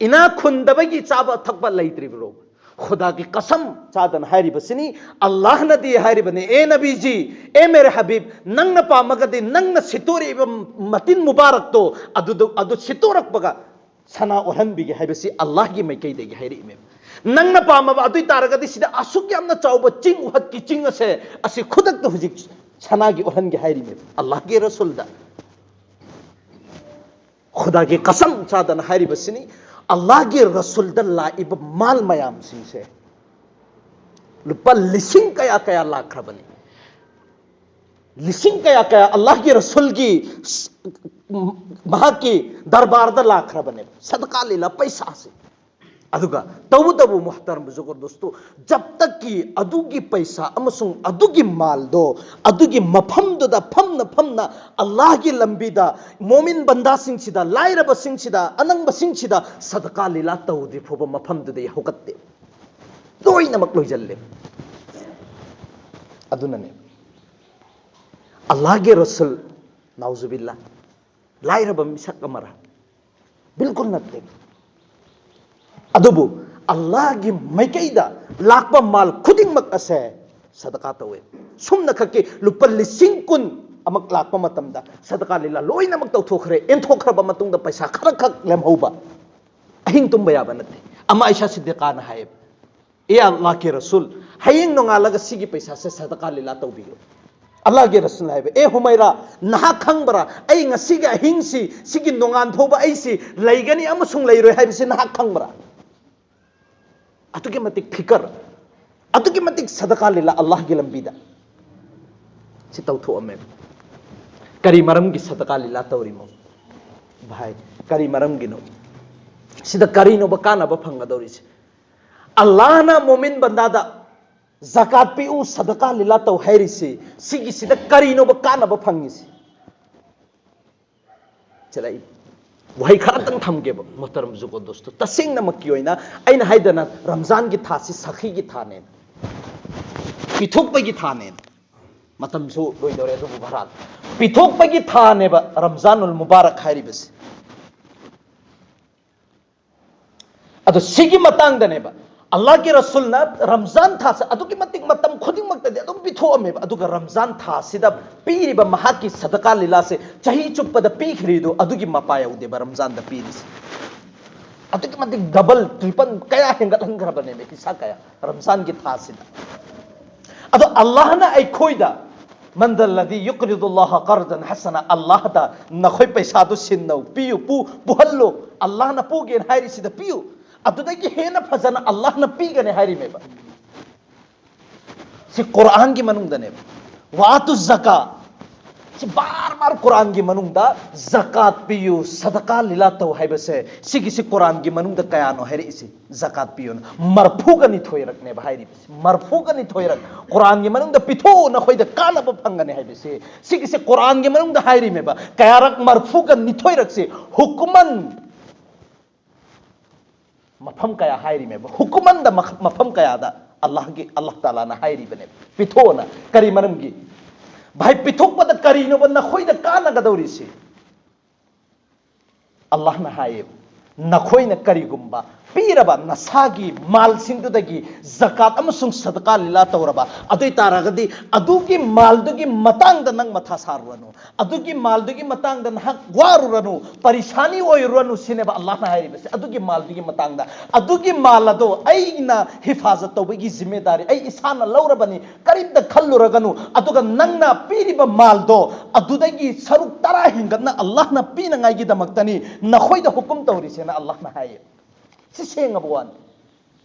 ꯏꯅꯥꯛ ꯈꯨꯟꯗꯕꯒꯤ ꯆꯥꯕ ꯊꯛꯄ ꯂꯩꯇ꯭ꯔꯤꯕ꯭ꯔꯣ? ꯈꯨꯗꯥꯒꯤ ꯀꯁꯝ ꯆꯥꯗꯅ ꯍꯥꯏꯔꯤꯕꯁꯤꯅꯤ꯫ ꯑꯜꯂꯥꯍꯅꯗꯤ ꯍꯥꯏꯔꯤꯕꯅꯤ, "ꯑꯦ ꯅꯕꯤꯖꯤ, ꯑꯦ ꯃꯦꯔꯦ ꯍꯕꯤꯕ, ꯅꯪꯅ ꯄꯥꯝꯃꯒꯗꯤ ꯅꯪꯅ ꯁꯤꯠꯇꯣꯔꯛꯏꯕ ꯃꯇꯤꯟ ꯃꯨꯕꯥꯔꯛꯇꯣ ꯑꯗꯨꯗ, ꯑꯗꯨ ꯁꯤꯠꯇꯣꯔꯛꯄꯒ ꯁꯅꯥ ꯑꯣꯜꯍꯟꯕꯤꯒꯦ" ꯍꯥꯏꯕꯁꯤ ꯑꯜꯂꯥꯍꯒꯤ ꯃꯥꯏꯀꯩꯗꯒꯤ ꯍꯥꯏꯔꯛꯏꯃꯦꯕ꯫ ꯅꯪꯅ ꯄꯥꯝꯃꯕ ꯑꯗꯨ ꯑꯣꯏ ꯇꯥꯔꯒꯗꯤ ꯁꯤꯗ ꯑꯁꯨꯛ ꯌꯥꯝꯅ ꯆꯥꯎꯕ ꯆꯤꯡ, ꯎꯍꯠꯀꯤ ꯆꯤꯡ ꯑꯁꯦ, ꯑꯁꯤ ꯈꯨꯗꯛꯇ ꯍꯧꯖꯤꯛ ꯁꯅꯥꯒꯤ ꯑꯣꯜꯍꯟꯒꯦ ꯍꯥꯏꯔꯤꯃꯦꯕ ꯑꯜꯂꯥꯍꯒꯤ ꯔꯁꯨꯜꯗ꯫ ꯈꯨꯗꯥꯒꯤ ꯀꯁꯝ ꯆꯥꯗꯅ ꯍꯥꯏꯔꯤꯕꯁꯤꯅꯤ, ꯑꯜꯂꯥꯍꯒꯤ ꯔꯁꯨꯜꯗ ꯂꯥꯛꯏꯕ ꯃꯥꯜ ꯃꯌꯥꯝꯁꯤꯡꯁꯦ ꯂꯨꯄꯥ ꯂꯤꯁꯤꯡ ꯀꯌꯥ ꯀꯌꯥ ꯂꯥꯛꯈ꯭ꯔꯕꯅꯤ꯫ ꯂꯤꯁꯤꯡ ꯀꯌꯥ ꯀꯌꯥ ꯑꯜꯂꯥꯍꯒꯤ ꯔꯁꯨꯜꯒꯤ ꯁ-, ꯃꯍꯥꯛꯀꯤ ꯗꯔꯕꯥꯔꯗ ꯂꯥꯛꯈ꯭ꯔꯕꯅꯦꯕ, ꯁꯗꯀꯥ ꯂꯤꯂꯥ ꯄꯩꯁꯥꯁꯦ꯫ ꯑꯗꯨꯒ ꯇꯧꯕꯇꯕꯨ ꯃꯨꯍꯇꯔꯝ ꯕꯨꯖꯨꯔꯒ ꯗꯣꯁꯇꯣ, ꯖꯕ ꯇꯛꯀꯤ ꯑꯗꯨꯒꯤ ꯄꯩꯁꯥ ꯑꯃꯁꯨꯡ ꯑꯗꯨꯒꯤ ꯃꯥꯜꯗꯣ ꯑꯗꯨꯒꯤ ꯃꯐꯝꯗꯨꯗ ꯐꯝꯅ ꯐꯝꯅ ꯑꯜꯂꯥꯍꯒꯤ ꯂꯝꯕꯤꯗ ꯃꯣꯃꯤꯟ ꯕꯟꯗꯥꯁꯤꯡꯁꯤꯗ, ꯂꯥꯏꯔꯕꯁꯤꯡꯁꯤꯗ, ꯑꯅꯪꯕꯁꯤꯡꯁꯤꯗ ꯁꯗꯀꯥ ꯂꯤꯂꯥ ꯇꯧꯗ꯭ꯔꯤ ꯐꯥꯎꯕ ꯃꯐꯝꯗꯨꯗ ꯍꯧꯒꯠꯇꯦ꯫ ꯂꯣꯏꯅꯃꯛ ꯂꯣꯏꯁꯤꯜꯂꯦ꯫ ꯑꯗꯨꯅꯅꯦ ꯑꯜꯂꯥꯍꯒꯤ ꯔꯁꯨꯜ, ꯅꯥꯎꯖꯨꯕꯤꯜꯂꯥ, ꯂꯥꯏꯔꯕ ꯃꯤꯁꯛ ꯑꯃꯔ? ꯕꯤꯜꯀꯨꯜ ꯅꯠꯇꯦ꯫ ꯑꯗꯨꯕꯨ ꯑꯜꯂꯥꯍꯒꯤ ꯃꯥꯏꯀꯩꯗ ꯂꯥꯛꯄ ꯃꯥꯜ ꯈꯨꯗꯤꯡꯃꯛ ꯑꯁꯦ ꯁꯗꯀꯥ ꯇꯧꯋꯦ꯫ ꯁꯨꯝꯅ ꯈꯛꯀꯤ ꯂꯨꯄꯥ ꯂꯤꯁꯤꯡ ꯀꯨꯟ ꯑꯃꯛ ꯂꯥꯛꯄ ꯃꯇꯝꯗ ꯁꯗꯀꯥ ꯂꯤꯂꯥ ꯂꯣꯏꯅꯃꯛ ꯇꯧꯊꯣꯛꯈ꯭ꯔꯦ, ꯑꯦꯟꯊꯣꯛꯈ꯭ꯔꯕ ꯃꯇꯨꯡꯗ ꯄꯩꯁꯥ ꯈꯔꯈꯛ ꯂꯦꯝꯍꯧꯕ꯫ ꯑꯍꯤꯡ ꯇꯨꯝꯕ ꯌꯥꯕ ꯅꯠꯇꯦ꯫ ꯑꯃ ꯑꯥꯏꯁꯥ ꯁꯤꯗꯤꯀꯥꯅ ꯍꯥꯏꯌꯦꯕ, "ꯑꯦ ꯑꯜꯂꯥꯍꯀꯤ ꯔꯁꯨꯜ, ꯍꯌꯦꯡ ꯅꯣꯡꯉꯥꯜꯂꯒ ꯁꯤꯒꯤ ꯄꯩꯁꯥꯁꯦ ꯁꯗꯀꯥ ꯂꯤꯂꯥ ꯇꯧꯕꯤꯌꯨ꯫" ꯑꯜꯂꯥꯍꯒꯤ ꯔꯁꯨꯜ ꯍꯥꯏꯕ, "ꯑꯦ ꯍꯨꯃꯩꯔꯥ, ꯅꯍꯥꯛ ꯈꯪꯕ꯭ꯔꯥ? ꯑꯩ ꯉꯁꯤꯒꯤ ꯑꯍꯤꯡꯁꯤ, ꯁꯤꯒꯤ ꯅꯣꯡꯉꯥꯟ ꯐꯥꯎꯕ ꯑꯩꯁꯤ ꯂꯩꯒꯅꯤ ꯑꯃꯁꯨꯡ ꯂꯩꯔꯣꯏ ꯍꯥꯏꯕꯁꯤ ꯅꯍꯥꯛ ꯈꯪꯕ꯭ꯔꯥ?" ꯑꯗꯨꯛꯀꯤ ꯃꯇꯤꯛ ꯐꯤꯀꯔ, ꯑꯗꯨꯛꯀꯤ ꯃꯇꯤꯛ ꯁꯗꯀꯥ ꯂꯤꯂꯥ ꯑꯜꯂꯥꯍꯒꯤ ꯂꯝꯕꯤꯗ ꯁꯤ ꯇꯧꯊꯣꯛꯑꯝꯃꯦꯕ꯫ ꯀꯔꯤ ꯃꯔꯝꯒꯤ ꯁꯗꯀꯥ ꯂꯤꯂꯥ ꯇꯧꯔꯤꯃꯣ? ꯚꯥꯏ, ꯀꯔꯤ ꯃꯔꯝꯒꯤꯅꯣ? ꯁꯤꯗ ꯀꯔꯤꯅꯣꯕ ꯀꯥꯟꯅꯕ ꯐꯪꯒꯗꯧꯔꯤꯁꯦ? ꯑꯜꯂꯥꯍꯅ ꯃꯣꯃꯤꯟ ꯕꯟꯗꯥꯗ ꯖꯀꯥꯠ ꯄꯤꯎ, ꯁꯗꯀꯥ ꯂꯤꯂꯥ ꯇꯧ ꯍꯥꯏꯔꯤꯁꯤ, ꯁꯤꯒꯤꯁꯤꯗ ꯀꯔꯤꯅꯣꯕ ꯀꯥꯟꯅꯕ ꯐꯪꯉꯤꯁꯤ? ꯁꯤꯗ ꯑꯩ ꯋꯥꯍꯩ ꯈꯔꯇꯪ ꯊꯝꯒꯦꯕ, ꯃꯨꯍꯇꯔꯝ ꯕꯨꯖꯨꯔꯒ ꯗꯣꯁꯇꯣ꯫ ꯇꯁꯦꯡꯅꯃꯛꯀꯤ ꯑꯣꯏꯅ ꯑꯩꯅ ꯍꯥꯏꯗꯅ ꯔꯝꯖꯥꯟꯒꯤ ꯊꯥꯁꯤ ꯁꯈꯤꯒꯤ ꯊꯥꯅꯦꯅ, ꯄꯤꯊꯣꯛꯄꯒꯤ ꯊꯥꯅꯦꯅ꯫ ꯃꯇꯝꯁꯨ ꯂꯣꯏꯗꯧꯔꯦ, ꯑꯗꯨꯕꯨ ꯚꯥꯔꯥꯠ ꯄꯤꯊꯣꯛꯄꯒꯤ ꯊꯥꯅꯦꯕ ꯔꯝꯖꯥꯅꯨꯜ ꯃꯨꯕꯥꯔꯛ ꯍꯥꯏꯔꯤꯕꯁꯤ꯫ ꯑꯗꯣ ꯁꯤꯒꯤ ꯃꯇꯥꯡꯗꯅꯦꯕ ꯑꯜꯂꯥꯍꯒꯤ ꯔꯁꯨꯜꯅ ꯔꯝꯖꯥꯟ ꯊꯥꯁꯦ ꯑꯗꯨꯛꯀꯤ ꯃꯇꯤꯛ ꯃꯇꯝ ꯈꯨꯗꯤꯡꯃꯛꯇꯗꯤ ꯑꯗꯨꯝ ꯄꯤꯊꯣꯛꯑꯝꯃꯦꯕ, ꯑꯗꯨꯒ ꯔꯝꯖꯥꯟ ꯊꯥꯁꯤꯗ ꯄꯤꯔꯤꯕ ꯃꯍꯥꯛꯀꯤ ꯁꯗꯀꯥ ꯂꯤꯂꯥꯁꯦ ꯆꯍꯤ ꯆꯨꯞꯄꯗ ꯄꯤꯈ꯭ꯔꯤꯗꯣ ꯑꯗꯨꯒꯤ ꯃꯄꯥ ꯌꯧꯗꯦꯕ ꯔꯝꯖꯥꯟꯗ ꯄꯤꯔꯤꯁꯦ꯫ ꯑꯗꯨꯛꯀꯤ ꯃꯇꯤꯛ ꯗꯕꯜ, ꯇ꯭ꯔꯤꯄꯜ ꯀꯌꯥ ꯍꯦꯟꯒꯠꯍꯟꯈ꯭ꯔꯕꯅꯦꯕ ꯍꯤꯁꯥ ꯀꯌꯥ ꯔꯝꯖꯥꯟꯒꯤ ꯊꯥꯁꯤꯗ꯫ ꯑꯗꯣ ꯑꯜꯂꯥꯍꯅ ꯑꯩꯈꯣꯏꯗ "Man dhal ladhi yuqridu Allaha qardan hasana", ꯑꯜꯂꯥꯍꯗ ꯅꯈꯣꯏ ꯄꯩꯁꯥꯗꯨ ꯁꯤꯟꯅꯧ, ꯄꯤꯌꯨ, ꯄꯨ, ꯄꯨꯍꯜꯂꯨ, ꯑꯜꯂꯥꯍꯅ ꯄꯨꯒꯦꯅ ꯍꯥꯏꯔꯤꯁꯤꯗ ꯄꯤꯌꯨ, ꯑꯗꯨꯗꯒꯤ ꯍꯦꯟꯅ ꯐꯖꯅ ꯑꯜꯂꯥꯍꯅ ꯄꯤꯒꯅꯤ ꯍꯥꯏꯔꯤꯃꯦꯕ꯫ ꯁꯤ ꯀꯨꯔꯥꯟꯒꯤ ꯃꯅꯨꯡꯗꯅꯦꯕ꯫ "ꯋꯥꯇꯨ ꯖꯀꯥ", ꯁꯤ ꯕꯥꯔ ꯕꯥꯔ ꯀꯨꯔꯥꯟꯒꯤ ꯃꯅꯨꯡꯗ ꯖꯀꯥꯠ ꯄꯤꯌꯨ, ꯁꯗꯀꯥ ꯂꯤꯂꯥ ꯇꯧ ꯍꯥꯏꯕꯁꯦ, ꯁꯤꯒꯤꯁꯤ ꯀꯨꯔꯥꯟꯒꯤ ꯃꯅꯨꯡꯗ ꯀꯌꯥꯅꯣ ꯍꯥꯏꯔꯛꯏꯁꯦ? ꯖꯀꯥꯠ ꯄꯤꯌꯨꯅ ꯃꯔꯐꯨꯒ ꯅꯤꯊꯣꯏꯔꯛꯅꯦꯕ ꯍꯥꯏꯔꯤꯕꯁꯦ꯫ ꯃꯔꯐꯨꯒ ꯅꯤꯊꯣꯏꯔꯛ ꯀꯨꯔꯥꯟꯒꯤ ꯃꯅꯨꯡꯗ "ꯄꯤꯊꯣꯛꯎ, ꯅꯈꯣꯏꯗ ꯀꯥꯟꯅꯕ ꯐꯪꯒꯅꯤ" ꯍꯥꯏꯕꯁꯦ, ꯁꯤꯒꯤꯁꯦ ꯀꯨꯔꯥꯟꯒꯤ ꯃꯅꯨꯡꯗ ꯍꯥꯏꯔꯤꯃꯦꯕ꯫ ꯀꯌꯥꯔꯛ? ꯃꯔꯐꯨꯒ ꯅꯤꯊꯣꯏꯔꯛꯁꯦ꯫ ꯍꯨꯀꯨꯃꯟ, ꯃꯐꯝ ꯀꯌꯥ ꯍꯥꯏꯔꯤꯃꯦꯕ꯫ ꯍꯨꯀꯨꯃꯟꯗ ꯃꯈ-, ꯃꯐꯝ ꯀꯌꯥꯗ ꯑꯜꯂꯥꯍꯒꯤ, ꯑꯜꯂꯥꯍ ꯇꯥꯂꯥꯅ ꯍꯥꯏꯔꯤꯕꯅꯦꯕ, "ꯄꯤꯊꯣꯛꯑꯣꯅ"꯫ ꯀꯔꯤ ꯃꯔꯝꯒꯤ? ꯚꯥꯏ, ꯄꯤꯊꯣꯛꯄꯗ ꯀꯔꯤꯅꯣꯕ ꯅꯈꯣꯏꯗ ꯀꯥꯟꯅꯒꯗꯧꯔꯤꯁꯤ? ꯑꯜꯂꯥꯍꯅ ꯍꯥꯏꯌꯦꯕ, "ꯅꯈꯣꯏꯅ ꯀꯔꯤꯒꯨꯝꯕ ꯄꯤꯔꯕ ꯅꯁꯥꯒꯤ ꯃꯥꯜꯁꯤꯡꯗꯨꯗꯒꯤ ꯖꯀꯥꯠ ꯑꯃꯁꯨꯡ ꯁꯗꯀꯥ ꯂꯤꯂꯥ ꯇꯧꯔꯕ, ꯑꯗꯨ ꯑꯣꯏ ꯇꯥꯔꯒꯗꯤ ꯑꯗꯨꯒꯤ ꯃꯥꯜꯗꯨꯒꯤ ꯃꯇꯥꯡꯗ ꯅꯪ ꯃꯊꯥ ꯁꯥꯔꯨꯔꯅꯨ, ꯑꯗꯨꯒꯤ ꯃꯥꯜꯗꯨꯒꯤ ꯃꯇꯥꯡꯗ ꯅꯍꯥꯛ ꯋꯥꯔꯨꯔꯅꯨ, ꯄꯔꯤꯁꯥꯅꯤ ꯑꯣꯏꯔꯨꯔꯅꯨ", ꯁꯤꯅꯦꯕ ꯑꯜꯂꯥꯍꯅ ꯍꯥꯏꯔꯤꯕꯁꯦ꯫ ꯑꯗꯨꯒꯤ ꯃꯥꯜꯗꯨꯒꯤ ꯃꯇꯥꯡꯗ, "ꯑꯗꯨꯒꯤ ꯃꯥꯜ ꯑꯗꯣ ꯑꯩꯅ ꯍꯤꯐꯥꯖꯠ ꯇꯧꯕꯒꯤ ꯖꯤꯝꯃꯦꯗꯥꯔꯤ ꯑꯩ ꯏꯁꯥꯅ ꯂꯧꯔꯕꯅꯤ, ꯀꯔꯤꯝꯇ ꯈꯜꯂꯨꯔꯒꯅꯨ꯫ ꯑꯗꯨꯒ ꯅꯪꯅ ꯄꯤꯔꯤꯕ ꯃꯥꯜꯗꯣ, ꯑꯗꯨꯗꯒꯤ ꯁꯔꯨꯛ ꯇꯔꯥ ꯍꯦꯟꯒꯠꯅ ꯑꯜꯂꯥꯍꯅ ꯄꯤꯅꯉꯥꯏꯒꯤꯗꯃꯛꯇꯅꯤ ꯅꯈꯣꯏꯗ ꯍꯨꯀꯨꯝ ꯇꯧꯔꯤꯁꯦꯅ" ꯑꯜꯂꯥꯍꯅ ꯍꯥꯏꯌꯦ꯫ ꯁꯤ ꯁꯦꯡꯉꯕ ꯋꯥꯅꯤ꯫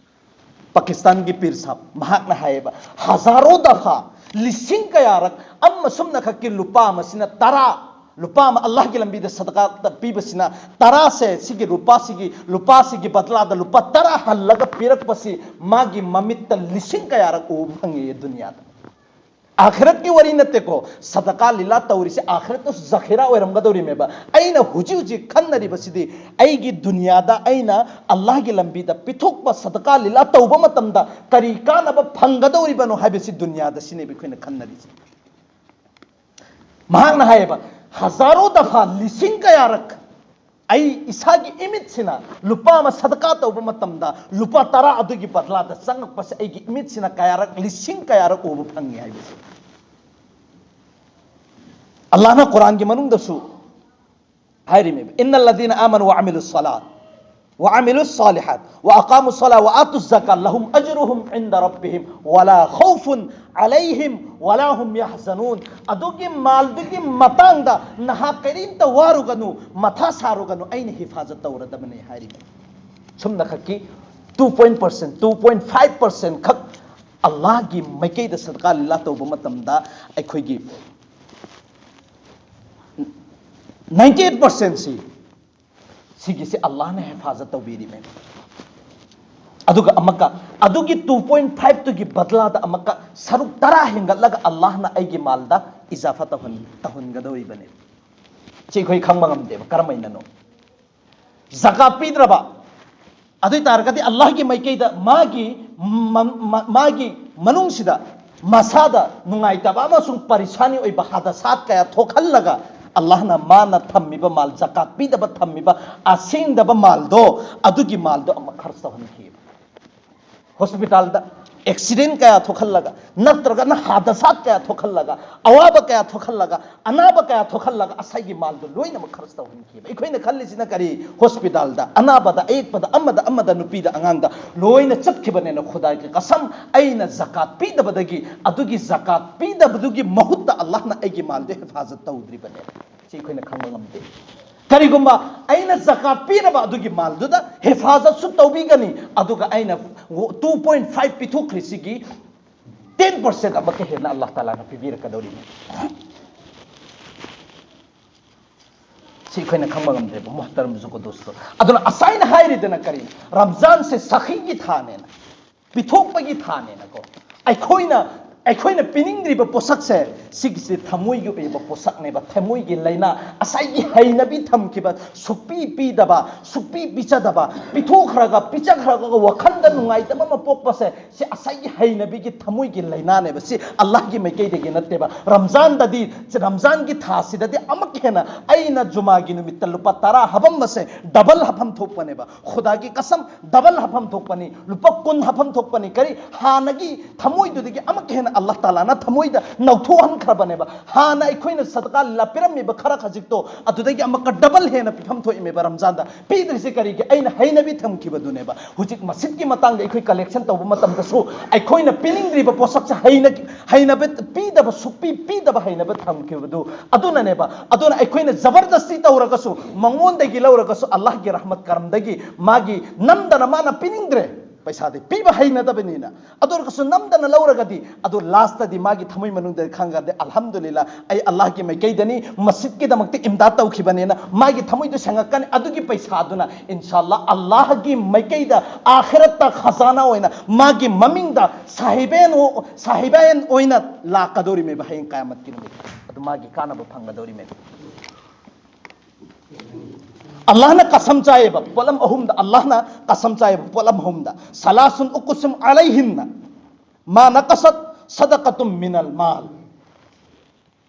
ꯄꯥꯀꯤꯁꯇꯥꯟꯒꯤ ꯄꯤꯔ ꯁꯥꯍꯕ, ꯃꯍꯥꯛꯅ ꯍꯥꯏꯌꯦꯕ, "ꯍꯖꯥꯔꯣ ꯗꯐꯥ, ꯂꯤꯁꯤꯡ ꯀꯌꯥꯔꯛ ꯑꯃ ꯁꯨꯝꯅ ꯈꯛꯀꯤ ꯂꯨꯄꯥ ꯑꯃꯁꯤꯅ ꯇꯔꯥ, ꯂꯨꯄꯥ ꯑꯃ ꯑꯜꯂꯥꯍꯒꯤ ꯂꯝꯕꯤꯗ ꯁꯗꯀꯥꯇ ꯄꯤꯕꯁꯤꯅ, ꯇꯔꯥꯁꯦ, ꯁꯤꯒꯤ ꯂꯨꯄꯥꯁꯤꯒꯤ, ꯂꯨꯄꯥꯁꯤꯒꯤ ꯕꯗꯂꯥꯗ ꯂꯨꯄꯥ ꯇꯔꯥ ꯍꯜꯂꯒ ꯄꯤꯔꯛꯄꯁꯤ ꯃꯥꯒꯤ ꯃꯃꯤꯠꯇ ꯂꯤꯁꯤꯡ ꯀꯌꯥꯔꯛ ꯎꯕ ꯐꯪꯉꯦ ꯗꯨꯅꯤꯌꯥꯗ"꯫ ꯑꯥꯈꯤꯔꯠꯀꯤ ꯋꯥꯔꯤ ꯅꯠꯇꯦꯀꯣ, ꯁꯗꯀꯥ ꯂꯤꯂꯥ ꯇꯧꯔꯤꯁꯦ ꯑꯥꯈꯤꯔꯠꯇꯁꯨ ꯖꯈꯤꯔꯥ ꯑꯣꯏꯔꯝꯒꯗꯧꯔꯤꯃꯦꯕ꯫ ꯑꯩꯅ ꯍꯧꯖꯤꯛ ꯍꯧꯖꯤꯛ ꯈꯟꯅꯔꯤꯕꯁꯤꯗꯤ ꯑꯩꯒꯤ ꯗꯨꯅꯤꯌꯥꯗ ꯑꯩꯅ ꯑꯜꯂꯥꯍꯒꯤ ꯂꯝꯕꯤꯗ ꯄꯤꯊꯣꯛꯄ ꯁꯗꯀꯥ ꯂꯤꯂꯥ ꯇꯧꯕ ꯃꯇꯝꯗ ꯀꯔꯤ ꯀꯥꯟꯅꯕ ꯐꯪꯒꯗꯧꯔꯤꯕꯅꯣ ꯍꯥꯏꯕꯁꯤ ꯗꯨꯅꯤꯌꯥꯗ ꯁꯤꯅꯦꯕ ꯑꯩꯈꯣꯏꯅ ꯈꯟꯅꯔꯤꯁꯦ꯫ ꯃꯍꯥꯛꯅ ꯍꯥꯏꯌꯦꯕ, "ꯍꯖꯥꯔꯣ ꯗꯐꯥ, ꯂꯤꯁꯤꯡ ꯀꯌꯥꯔꯛ ꯑꯩ ꯏꯁꯥꯒꯤ ꯏꯃꯤꯠꯁꯤꯅ ꯂꯨꯄꯥ ꯑꯃ ꯁꯗꯀꯥ ꯇꯧꯕ ꯃꯇꯝꯗ ꯂꯨꯄꯥ ꯇꯔꯥ ꯑꯗꯨꯒꯤ ꯕꯗꯂꯥꯗ ꯆꯪꯉꯛꯄꯁꯦ ꯑꯩꯒꯤ ꯏꯃꯤꯠꯁꯤꯅ ꯀꯌꯥꯔꯛ, ꯂꯤꯁꯤꯡ ꯀꯌꯥꯔꯛ ꯎꯕ ꯐꯪꯉꯤ" ꯍꯥꯏꯕꯁꯦ꯫ ꯑꯜꯂꯥꯍꯅ ꯀꯨꯔꯥꯟꯒꯤ ꯃꯅꯨꯡꯗꯁꯨ ꯍꯥꯏꯔꯤꯃꯦꯕ, "ꯏꯟꯅꯜ ꯂꯗꯤꯅ ꯑꯥꯃꯅꯨ ꯋꯥ ꯑꯃꯤꯂꯨ ꯁꯂꯥꯠ ꯋꯥ ꯑꯃꯤꯂꯨ ꯁꯥꯂꯤꯍꯥꯠ ꯋꯥ ꯑꯀꯥꯃꯨ ꯁꯂꯥ ꯋꯥ ꯑꯥꯇꯨ ꯖꯀꯥ ꯂꯍꯨꯝ ꯑꯖ꯭ꯔꯨꯍꯨꯝ ꯏꯟꯗ ꯔꯕꯤꯍꯤꯝ ꯋꯥꯂꯥ ꯈꯧꯐꯨꯟ عليهم ولا هم يحزنون. ꯑꯗꯨꯒꯤ ꯃꯥꯜꯗꯨꯒꯤ ꯃꯇꯥꯡꯗ ꯅꯍꯥꯛ ꯀꯔꯤꯝꯇ ꯋꯥꯔꯨꯒꯅꯨ, ꯃꯊꯥ ꯁꯥꯔꯨꯒꯅꯨ, ꯑꯩꯅ ꯍꯤꯐꯥꯖꯠ ꯇꯧꯔꯗꯕꯅꯤ ꯍꯥꯏꯔꯤꯕꯅꯤ꯫ ꯁꯨꯝꯅꯈꯛꯀꯤ two point percent, two point five percent ꯈꯛ ꯑꯜꯂꯥꯍꯒꯤ ꯃꯥꯏꯀꯩꯗ ꯁꯗꯀꯥ ꯂꯤꯂꯥ ꯇꯧꯕ ꯃꯇꯝꯗ ꯑꯩꯈꯣꯏꯒꯤ ninety eight percent ꯁꯤ, ꯁꯤꯒꯤꯁꯤ ꯑꯜꯂꯥꯍꯅ ꯍꯤꯐꯥꯖꯠ ꯇꯧꯕꯤꯔꯤꯕꯅꯤ꯫ ꯑꯗꯨꯒ ꯑꯃꯨꯛꯀ ꯑꯗꯨꯒꯤ two point five ꯇꯨꯒꯤ ꯕꯗꯂꯥꯗ ꯑꯃꯨꯛꯀ ꯁꯔꯨꯛ ꯇꯔꯥ ꯍꯦꯟꯒꯠꯂꯒ ꯑꯜꯂꯥꯍꯅ ꯑꯩꯒꯤ ꯃꯥꯜꯗ ꯏꯖꯥꯐꯥ ꯇꯧꯍꯟ ꯇꯧꯍꯟꯒꯗꯧꯔꯤꯕꯅꯤ꯫ ꯁꯤ ꯑꯩꯈꯣꯏ ꯈꯪꯕ ꯉꯝꯗꯦꯕ, ꯀꯔꯝꯍꯥꯏꯅꯅꯣ? ꯖꯀꯥꯠ ꯄꯤꯗ꯭ꯔꯕ, ꯑꯗꯨ ꯑꯣꯏ ꯇꯥꯔꯒꯗꯤ ꯑꯜꯂꯥꯍꯒꯤ ꯃꯥꯏꯀꯩꯗ ꯃꯥꯒꯤ ꯃ- ꯃ- ꯃꯥꯒꯤ ꯃꯅꯨꯡꯁꯤꯗ ꯃꯁꯥꯗ ꯅꯨꯡꯉꯥꯏꯇꯕ ꯑꯃꯁꯨꯡ ꯄꯔꯤꯁꯥꯅꯤ ꯑꯣꯏꯕ ꯍꯥꯗꯁꯥꯠ ꯀꯌꯥ ꯊꯣꯛꯍꯜꯂꯒ, ꯑꯜꯂꯥꯍꯅ ꯃꯥꯅ ꯊꯝꯃꯤꯕ ꯃꯥꯜ, ꯖꯀꯥꯠ ꯄꯤꯗꯕ ꯊꯝꯃꯤꯕ ꯑꯁꯦꯡꯗꯕ ꯃꯥꯜꯗꯣ, ꯑꯗꯨꯒꯤ ꯃꯥꯜꯗꯣ ꯑꯃꯨꯛ ꯈꯔꯆ ꯇꯧꯍꯟꯈꯤꯕ꯫ ꯍꯣꯁꯄꯤꯇꯥꯜꯗ ꯑꯦꯛꯁꯤꯗꯦꯟ ꯀꯌꯥ ꯊꯣꯛꯍꯜꯂꯒ, ꯅꯠꯇ꯭ꯔꯒꯅ ꯍꯥꯗꯁꯥꯠ ꯀꯌꯥ ꯊꯣꯛꯍꯜꯂꯒ, ꯑꯋꯥꯕ ꯀꯌꯥ ꯊꯣꯛꯍꯜꯂꯒ, ꯑꯅꯥꯕ ꯀꯌꯥ ꯊꯣꯛꯍꯜꯂꯒ, ꯑꯁꯥꯏꯒꯤ ꯃꯥꯜꯗꯣ ꯂꯣꯏꯅꯃꯛ ꯈꯔꯆ ꯇꯧꯍꯟꯈꯤꯕ꯫ ꯑꯩꯈꯣꯏꯅ ꯈꯜꯂꯤꯁꯤꯅ ꯀꯔꯤ? ꯍꯣꯁꯄꯤꯇꯥꯜꯗ ꯑꯅꯥꯕꯗ, ꯑꯌꯦꯛꯄꯗ, ꯑꯃꯗ ꯑꯃꯗ, ꯅꯨꯄꯤꯗ ꯑꯉꯥꯡꯗ ꯂꯣꯏꯅ ꯆꯠꯈꯤꯕꯅꯦꯅ, ꯈꯨꯗꯥꯏꯒꯤ ꯀꯁꯝ, ꯑꯩꯅ ꯖꯀꯥꯠ ꯄꯤꯗꯕꯗꯒꯤ, ꯑꯗꯨꯒꯤ ꯖꯀꯥꯠ ꯄꯤꯗꯕꯗꯨꯒꯤ ꯃꯍꯨꯠꯇ ꯑꯜꯂꯥꯍꯅ ꯑꯩꯒꯤ ꯃꯥꯜꯗꯣ ꯍꯤꯐꯥꯖꯠ ꯇꯧꯗ꯭ꯔꯤꯕꯅꯦ꯫ ꯁꯤ ꯑꯩꯈꯣꯏꯅ ꯈꯪꯕ ꯉꯝꯗꯦ꯫ ꯀꯔꯤꯒꯨꯝꯕ ꯑꯩꯅ ꯖꯀꯥꯠ ꯄꯤꯔꯕ ꯑꯗꯨꯒꯤ ꯃꯥꯜꯗꯨꯗ ꯍꯤꯐꯥꯖꯠꯁꯨ ꯇꯧꯕꯤꯒꯅꯤ, ꯑꯗꯨꯒ ꯑꯩꯅ two point five ꯄꯤꯊꯣꯛꯈ꯭ꯔꯤꯁꯤꯒꯤ ten percent ꯑꯃꯨꯛꯀ ꯍꯦꯟꯅ ꯑꯜꯂꯥꯍ ꯇꯥꯂꯥꯅ ꯄꯤꯕꯤꯔꯛꯀꯗꯧꯔꯤꯅꯤ꯫ ꯁꯤ ꯑꯩꯈꯣꯏꯅ ꯈꯪꯕ ꯉꯝꯗ꯭ꯔꯦꯕ, ꯃꯨꯍꯇꯔꯝ ꯖꯨꯀꯣꯗꯣꯁꯇꯣ꯫ ꯑꯗꯨꯅ ꯑꯁꯥꯏꯅ ꯍꯥꯏꯔꯤꯗꯅ ꯀꯔꯤ? ꯔꯝꯖꯥꯟꯁꯦ ꯁꯈꯤꯒꯤ ꯊꯥꯅꯦꯅ, ꯄꯤꯊꯣꯛꯄꯒꯤ ꯊꯥꯅꯦꯅꯀꯣ꯫ ꯑꯩꯈꯣꯏꯅ ꯑꯩꯈꯣꯏꯅ ꯄꯤꯅꯤꯡꯗ꯭ꯔꯤꯕ ꯄꯣꯠꯁꯛꯁꯦ, ꯁꯤꯒꯤꯁꯦ ꯊꯃꯣꯏꯒꯤ ꯑꯣꯏꯕ ꯄꯣꯠꯁꯛꯅꯦꯕ, ꯊꯃꯣꯏꯒꯤ ꯂꯥꯏꯅꯥ꯫ ꯉꯁꯥꯏꯒꯤ ꯍꯩꯅꯕꯤ ꯊꯝꯈꯤꯕ, ꯁꯨꯛꯄꯤ ꯄꯤꯗꯕ, ꯁꯨꯛꯄꯤ ꯄꯤꯖꯗꯕ, ꯄꯤꯊꯣꯛꯈ꯭ꯔꯒ ꯄꯤꯖꯈ꯭ꯔꯒ ꯋꯥꯈꯜꯗ ꯅꯨꯡꯉꯥꯏꯇꯕ ꯑꯃ ꯄꯣꯛꯄꯁꯦ, ꯁꯤ ꯉꯁꯥꯏꯒꯤ ꯍꯩꯅꯕꯤꯒꯤ ꯊꯃꯣꯏꯒꯤ ꯂꯥꯏꯅꯥꯅꯦꯕ꯫ ꯁꯤ ꯑꯜꯂꯥꯍꯒꯤ ꯃꯥꯏꯀꯩꯗꯒꯤ ꯅꯠꯇꯦꯕ꯫ ꯔꯝꯖꯥꯟꯗꯗꯤ, ꯔꯝꯖꯥꯟꯒꯤ ꯊꯥꯁꯤꯗꯗꯤ ꯑꯃꯨꯛ ꯍꯦꯟꯅ ꯑꯩꯅ ꯖꯨꯃꯥꯒꯤ ꯅꯨꯃꯤꯠꯇ ꯂꯨꯄꯥ ꯇꯔꯥ ꯍꯥꯞꯄꯝꯕꯁꯦ ꯗꯕꯜ ꯍꯥꯞꯐꯝ ꯊꯣꯛꯄꯅꯦꯕ꯫ ꯈꯨꯗꯥꯒꯤ ꯀꯁꯝ, ꯗꯕꯜ ꯍꯥꯞꯐꯝ ꯊꯣꯛꯄꯅꯤ, ꯂꯨꯄꯥ ꯀꯨꯟ ꯍꯥꯞꯐꯝ ꯊꯣꯛꯄꯅꯤ꯫ ꯀꯔꯤ? ꯍꯥꯟꯅꯒꯤ ꯊꯃꯣꯏꯗꯨꯗꯒꯤ ꯑꯃꯨꯛꯀ ꯍꯦꯟꯅ ꯑꯜꯂꯥꯍ ꯇꯥꯂꯥꯅ ꯊꯃꯣꯏꯗ ꯅꯧꯊꯣꯛꯍꯟꯈ꯭ꯔꯕꯅꯦꯕ꯫ ꯍꯥꯟꯅ ꯑꯩꯈꯣꯏꯅ ꯁꯗꯀꯥ ꯂꯤꯂꯥ ꯄꯤꯔꯝꯃꯤꯕ ꯈꯔ ꯈꯖꯤꯛꯇꯣ, ꯑꯗꯨꯗꯒꯤ ꯑꯃꯨꯛꯀ ꯗꯕꯜ ꯍꯦꯟꯅ ꯄꯤꯐꯝ ꯊꯣꯛꯏꯃꯦꯕ ꯔꯝꯖꯥꯟꯗ꯫ ꯄꯤꯗ꯭ꯔꯤꯁꯦ ꯀꯔꯤꯒꯤ? ꯑꯩꯅ ꯍꯩꯅꯕꯤ ꯊꯝꯈꯤꯕꯗꯨꯅꯦꯕ꯫ ꯍꯧꯖꯤꯛ ꯃꯁꯖꯤꯗꯀꯤ ꯃꯇꯥꯡꯗ ꯑꯩꯈꯣꯏ ꯀꯂꯦꯛꯁꯟ ꯇꯧꯕ ꯃꯇꯝꯗꯁꯨ ꯑꯩꯈꯣꯏꯅ ꯄꯤꯅꯤꯡꯗ꯭ꯔꯤꯕ ꯄꯣꯠꯁꯛꯁꯦ ꯍꯩꯅ-, ꯍꯩꯅꯕ ꯄꯤꯗꯕ, ꯁꯨꯛꯄꯤ ꯄꯤꯗꯕ ꯍꯩꯅꯕ ꯊꯝꯈꯤꯕꯗꯨ ꯑꯗꯨꯅꯅꯦꯕ꯫ ꯑꯗꯨꯅ ꯑꯩꯈꯣꯏꯅ ꯖꯕꯔꯗꯁꯇꯤ ꯇꯧꯔꯒꯁꯨ, ꯃꯉꯣꯟꯗꯒꯤ ꯂꯧꯔꯒꯁꯨ, ꯑꯜꯂꯥꯍꯒꯤ ꯔꯍꯃꯠ ꯀꯔꯝꯗꯒꯤ ꯃꯥꯒꯤ ꯅꯝꯗꯅ ꯃꯥꯅ ꯄꯤꯅꯤꯡꯗ꯭ꯔꯦ꯫ ꯄꯩꯁꯥꯗꯤ ꯄꯤꯕ ꯍꯩꯅꯗꯕꯅꯤꯅ꯫ ꯑꯗꯨ ꯑꯣꯏꯔꯒꯁꯨ ꯅꯝꯗꯅ ꯂꯧꯔꯒꯗꯤ, ꯑꯗꯨ ꯂꯥꯁꯇꯗꯤ ꯃꯥꯒꯤ ꯊꯃꯣꯏ ꯃꯅꯨꯡꯗ ꯈꯪꯒꯗꯤ, "ꯑꯜꯍꯝꯗꯨꯂꯤꯜꯂꯥ, ꯑꯩ ꯑꯜꯂꯥꯍꯒꯤ ꯃꯥꯏꯀꯩꯗꯅꯤ, ꯃꯁꯖꯤꯗꯀꯤꯗꯃꯛꯇ ꯏꯝꯗꯥꯗ ꯇꯧꯈꯤꯕꯅꯤꯅ" ꯃꯥꯒꯤ ꯊꯃꯣꯏꯗꯨ ꯁꯦꯡꯉꯛꯀꯅꯤ꯫ ꯑꯗꯨꯒꯤ ꯄꯩꯁꯥꯗꯨꯅ ꯏꯟꯁꯥ ꯑꯜꯂꯥꯍ ꯑꯜꯂꯥꯍꯒꯤ ꯃꯥꯏꯀꯩꯗ ꯑꯥꯈꯤꯔꯠꯇ ꯈꯖꯥꯅꯥ ꯑꯣꯏꯅ ꯃꯥꯒꯤ ꯃꯃꯤꯡꯗ ꯁꯥꯍꯤꯕꯦꯟ ꯑꯣ-, ꯁꯥꯍꯤꯕꯦꯟ ꯑꯣꯏꯅ ꯂꯥꯛꯀꯗꯧꯔꯤꯃꯦꯕ ꯍꯌꯦꯡ ꯀꯌꯥꯃꯠꯀꯤ ꯅꯨꯃꯤꯠ꯫ ꯑꯗꯨ ꯃꯥꯒꯤ ꯀꯥꯟꯅꯕ ꯐꯪꯒꯗꯧꯔꯤꯃꯦꯕ꯫ ꯑꯜꯂꯥꯍꯅ ꯀꯁꯝ ꯆꯥꯏꯌꯦꯕ ꯄꯣꯠꯂꯝ ꯑꯍꯨꯝꯗ, ꯑꯜꯂꯥꯍꯅ ꯀꯁꯝ ꯆꯥꯏꯌꯦꯕ ꯄꯣꯠꯂꯝ ꯑꯍꯨꯝꯗ꯫ "ꯁꯂꯥꯁꯨꯟ ꯎꯛꯁꯤꯝ ꯑꯂꯩꯍꯤꯟꯅ ꯃꯥ ꯅꯀꯁꯠ ꯁꯗꯀꯥꯇꯨꯝ ꯃꯤꯅꯜ ꯃꯥꯜ"꯫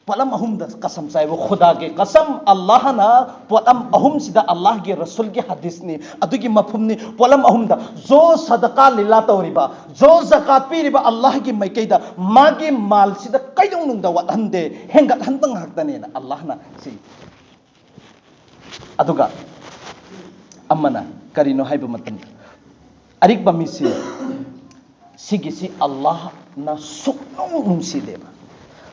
ꯄꯣꯠꯂꯝ ꯑꯍꯨꯝꯗ ꯀꯁꯝ ꯆꯥꯏꯕ ꯈꯨꯗꯥꯒꯤ ꯀꯁꯝ꯫ ꯑꯜꯂꯥꯍꯅ ꯄꯣꯠꯂꯝ ꯑꯍꯨꯝꯁꯤꯗ, ꯑꯜꯂꯥꯍꯒꯤ ꯔꯁꯨꯜꯒꯤ ꯍꯗꯤꯁꯅꯤ, ꯑꯗꯨꯒꯤ ꯃꯐꯍꯨꯝꯅꯤ꯫ ꯄꯣꯠꯂꯝ ꯑꯍꯨꯝꯗ, ꯖꯣ ꯁꯗꯀꯥ ꯂꯤꯂꯥ ꯇꯧꯔꯤꯕ, ꯖꯣ ꯖꯀꯥꯠ ꯄꯤꯔꯤꯕ ꯑꯜꯂꯥꯍꯒꯤ ꯃꯥꯏꯀꯩꯗ ꯃꯥꯒꯤ ꯃꯥꯜꯁꯤꯗ ꯀꯩꯗꯧꯅꯨꯡꯗ ꯋꯥꯠꯍꯟꯗꯦ, ꯍꯦꯟꯒꯠꯍꯟꯕ ꯉꯥꯛꯇꯅꯦꯅ ꯑꯜꯂꯥꯍꯅ ꯁꯤ꯫ ꯑꯗꯨꯒ ꯑꯃꯅ ꯀꯔꯤꯅꯣ ꯍꯥꯏꯕ ꯃꯇꯝꯗ, ꯑꯔꯤꯛꯄ ꯃꯤꯁꯤ, ꯁꯤꯒꯤꯁꯤ ꯑꯜꯂꯥꯍꯅ ꯁꯨꯛꯅꯨꯡ ꯅꯨꯡꯁꯤꯗꯦꯕ꯫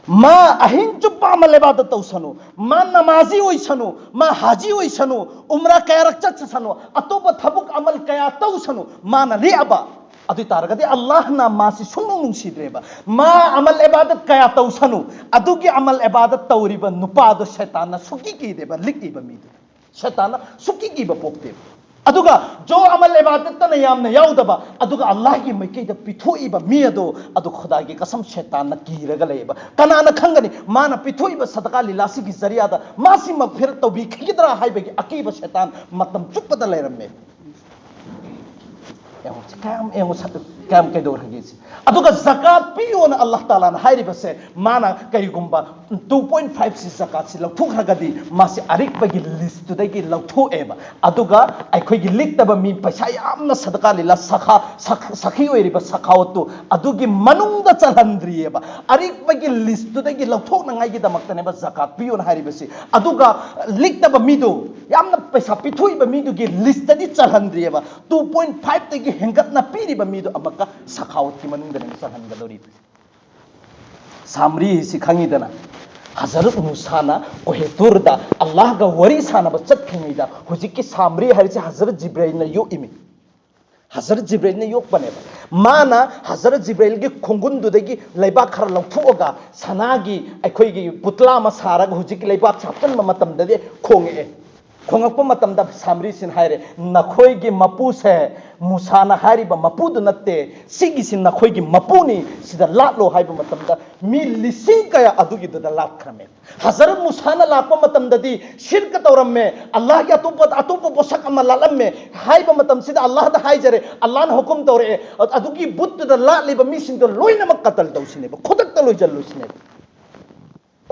ꯃꯥ ꯑꯍꯤꯡ ꯆꯨꯞꯄ ꯑꯃꯜ ꯏꯕꯥꯗꯠ ꯇꯧꯁꯅꯨ, ꯃꯥ ꯅꯃꯥꯖꯤ ꯑꯣꯏꯁꯅꯨ, ꯃꯥ ꯍꯥꯖꯤ ꯑꯣꯏꯁꯅꯨ, ꯎꯝꯔꯥ ꯀꯌꯥꯔꯛ ꯆꯠꯁꯅꯨ, ꯑꯇꯣꯞꯄ ꯊꯕꯛ ꯑꯃꯜ ꯀꯌꯥ ꯇꯧꯁꯅꯨ, ꯃꯥꯅ ꯂꯦꯛꯑꯕ, ꯑꯗꯨ ꯑꯣꯏ ꯇꯥꯔꯒꯗꯤ ꯑꯜꯂꯥꯍꯅ ꯃꯥꯁꯤ ꯁꯨꯡꯅꯨꯡ ꯅꯨꯡꯁꯤꯗ꯭ꯔꯦꯕ꯫ ꯃꯥ ꯑꯃꯜ ꯏꯕꯥꯗꯠ ꯀꯌꯥ ꯇꯧꯁꯅꯨ, ꯑꯗꯨꯒꯤ ꯑꯃꯜ ꯏꯕꯥꯗꯠ ꯇꯧꯔꯤꯕ ꯅꯨꯄꯥꯗꯣ ꯁꯩꯇꯥꯟꯅ ꯁꯨꯛꯀꯤ ꯀꯤꯗꯦꯕ, ꯂꯤꯛꯏꯕ ꯃꯤꯗꯨ꯫ ꯁꯩꯇꯥꯟꯅ ꯁꯨꯛꯀꯤ ꯀꯤꯕ ꯄꯣꯛꯇꯦꯕ꯫ ꯑꯗꯨꯒ ꯖꯣ ꯑꯃꯜ ꯏꯕꯥꯗꯠꯇꯅ ꯌꯥꯝꯅ ꯌꯥꯎꯗꯕ, ꯑꯗꯨꯒ ꯑꯜꯂꯥꯍꯒꯤ ꯃꯥꯏꯀꯩꯗ ꯄꯤꯊꯣꯛꯏꯕ ꯃꯤ ꯑꯗꯣ, ꯑꯗꯨ ꯈꯨꯗꯥꯒꯤ ꯀꯁꯝ ꯁꯩꯇꯥꯟꯅ ꯀꯤꯔꯒ ꯂꯩꯌꯦꯕ꯫ ꯀꯅꯥꯅ ꯈꯪꯒꯅꯤ? ꯃꯥꯅ ꯄꯤꯊꯣꯛꯏꯕ ꯁꯗꯀꯥ ꯂꯤꯂꯥꯁꯤꯒꯤ ꯖꯔꯤꯌꯥꯗ ꯃꯥꯁꯤ ꯃꯒꯐꯤꯔꯠ ꯇꯧꯕꯤꯈꯤꯒꯗ꯭ꯔꯥ ꯍꯥꯏꯕꯒꯤ ꯑꯀꯤꯕ ꯁꯩꯇꯥꯟ ꯃꯇꯝ ꯆꯨꯞꯄꯗ ꯂꯩꯔꯝꯃꯦ꯫ ꯌꯦꯡꯉꯨ, ꯁꯤ ꯀꯌꯥꯝ ꯌꯦꯡꯉꯨ, ꯁꯠ-, ꯀꯌꯥꯝ ꯀꯩꯗꯧꯔꯒꯦ ꯁꯤ? ꯑꯗꯨꯒ ꯖꯀꯥꯠ ꯄꯤꯌꯣꯅ ꯑꯜꯂꯥꯍ ꯇꯥꯂꯥꯅ ꯍꯥꯏꯔꯤꯕꯁꯦ, ꯃꯥꯅ ꯀꯔꯤꯒꯨꯝꯕ two point five ꯁꯤ ꯖꯀꯥꯠꯁꯤ ꯂꯧꯊꯣꯛꯈ꯭ꯔꯒꯗꯤ ꯃꯥꯁꯤ ꯑꯔꯤꯛꯄꯒꯤ ꯂꯤꯁꯇꯨꯗꯒꯤ ꯂꯧꯊꯣꯛꯑꯦꯕ꯫ ꯑꯗꯨꯒ ꯑꯩꯈꯣꯏꯒꯤ ꯂꯤꯛꯇꯕ ꯃꯤ, ꯄꯩꯁꯥ ꯌꯥꯝꯅ ꯁꯗꯀꯥ ꯂꯤꯂꯥ, ꯁꯈꯥ ꯁꯈ- ꯁꯈꯤ ꯑꯣꯏꯔꯤꯕ ꯁꯈꯥꯋꯠꯇꯨ ꯑꯗꯨꯒꯤ ꯃꯅꯨꯡꯗ ꯆꯜꯍꯟꯗ꯭ꯔꯤꯑꯕ꯫ ꯑꯔꯤꯛꯄꯒꯤ ꯂꯤꯁꯇꯨꯗꯒꯤ ꯂꯧꯊꯣꯛꯅꯉꯥꯏꯒꯤꯗꯃꯛꯇꯅꯦꯕ ꯖꯀꯥꯠ ꯄꯤꯌꯣꯅ ꯍꯥꯏꯔꯤꯕꯁꯤ꯫ ꯑꯗꯨꯒ ꯂꯤꯛꯇꯕ ꯃꯤꯗꯨ, ꯌꯥꯝꯅ ꯄꯩꯁꯥ ꯄꯤꯊꯣꯛꯏꯕ ꯃꯤꯗꯨꯒꯤ ꯂꯤꯁꯇꯗꯤ ꯆꯜꯍꯟꯗ꯭ꯔꯤꯑꯕ꯫ Two point five ꯇꯒꯤ ꯍꯦꯟꯒꯠꯅ ꯄꯤꯔꯤꯕ ꯃꯤꯗꯨ ꯑꯃꯨꯛꯀ ꯁꯈꯥꯋꯠꯀꯤ ꯃꯅꯨꯡꯗꯅꯦꯕ ꯆꯜꯍꯟꯒꯗꯧꯔꯤꯕꯁꯤ꯫ ꯁꯥꯝꯔꯤ ꯍꯥꯏꯁꯤ ꯈꯪꯉꯤꯗꯅ, ꯍꯖꯔꯠ ꯃꯨꯁꯥꯅ ꯀꯣꯍꯦꯇꯨꯔꯗ ꯑꯜꯂꯥꯍꯒ ꯋꯥꯔꯤ ꯁꯥꯟꯅꯕ ꯆꯠꯈ꯭ꯔꯤꯉꯩꯗ ꯍꯧꯖꯤꯛꯀꯤ ꯁꯥꯝꯔꯤ ꯍꯥꯏꯔꯤꯁꯤ ꯍꯖꯔꯠ ꯖꯤꯕ꯭ꯔꯩꯜꯅ ꯌꯣꯛꯏꯃꯤ꯫ ꯍꯖꯔꯠ ꯖꯤꯕ꯭ꯔꯩꯜꯅ ꯌꯣꯛꯄꯅꯦꯕ꯫ ꯃꯥꯅ ꯍꯖꯔꯠ ꯖꯤꯕ꯭ꯔꯩꯜꯒꯤ ꯈꯣꯡꯒꯨꯟꯗꯨꯗꯒꯤ ꯂꯩꯕꯥꯛ ꯈꯔ ꯂꯧꯊꯣꯛꯑꯒ ꯁꯅꯥꯒꯤ ꯑꯩꯈꯣꯏꯒꯤ ꯄꯨꯇ꯭ꯂꯥ ꯑꯃ ꯁꯥꯔꯒ ꯍꯧꯖꯤꯛꯀꯤ ꯂꯩꯕꯥꯛꯁꯦ ꯍꯥꯞꯆꯤꯟꯕ ꯃꯇꯝꯗꯗꯤ ꯈꯣꯡꯉꯛꯑꯦ꯫ ꯈꯣꯡꯉꯛꯄ ꯃꯇꯝꯗ ꯁꯥꯝꯔꯤꯁꯤꯅ ꯍꯥꯏꯔꯦ, "ꯅꯈꯣꯏꯒꯤ ꯃꯄꯨꯁꯦ ꯃꯨꯁꯥꯅ ꯍꯥꯏꯔꯤꯕ ꯃꯄꯨꯗꯨ ꯅꯠꯇꯦ, ꯁꯤꯒꯤꯁꯤ ꯅꯈꯣꯏꯒꯤ ꯃꯄꯨꯅꯤ, ꯁꯤꯗ ꯂꯥꯠꯂꯣ" ꯍꯥꯏꯕ ꯃꯇꯝꯗ ꯃꯤ ꯂꯤꯁꯤꯡ ꯀꯌꯥ ꯑꯗꯨꯒꯤꯗꯨꯗ ꯂꯥꯠꯈ꯭ꯔꯝꯃꯦ꯫ ꯍꯖꯔꯠ ꯃꯨꯁꯥꯅ ꯂꯥꯛꯄ ꯃꯇꯝꯗꯗꯤ ꯁꯤꯔꯀ ꯇꯧꯔꯝꯃꯦ, ꯑꯜꯂꯥꯍꯒꯤ ꯑꯇꯣꯞꯄ ꯑꯇꯣꯞꯄ ꯄꯣꯠꯁꯛ ꯑꯃ ꯂꯥꯠꯂꯝꯃꯦ ꯍꯥꯏꯕ ꯃꯇꯝꯁꯤꯗ ꯑꯜꯂꯥꯍꯗ ꯍꯥꯏꯖꯔꯦ, ꯑꯜꯂꯥꯍꯅ ꯍꯨꯀꯨꯝ ꯇꯧꯔꯛꯑꯦ, ꯑꯗꯨꯒꯤ ꯕꯨꯠꯇꯨꯗ ꯂꯥꯠꯂꯤꯕ ꯃꯤꯁꯤꯡꯗꯣ ꯂꯣꯏꯅꯃꯛ ꯀꯇꯜ ꯇꯧꯁꯤꯅꯦꯕ, ꯈꯨꯗꯛꯇ ꯂꯣꯏꯁꯤꯜꯂꯨꯁꯤꯅꯦꯕ꯫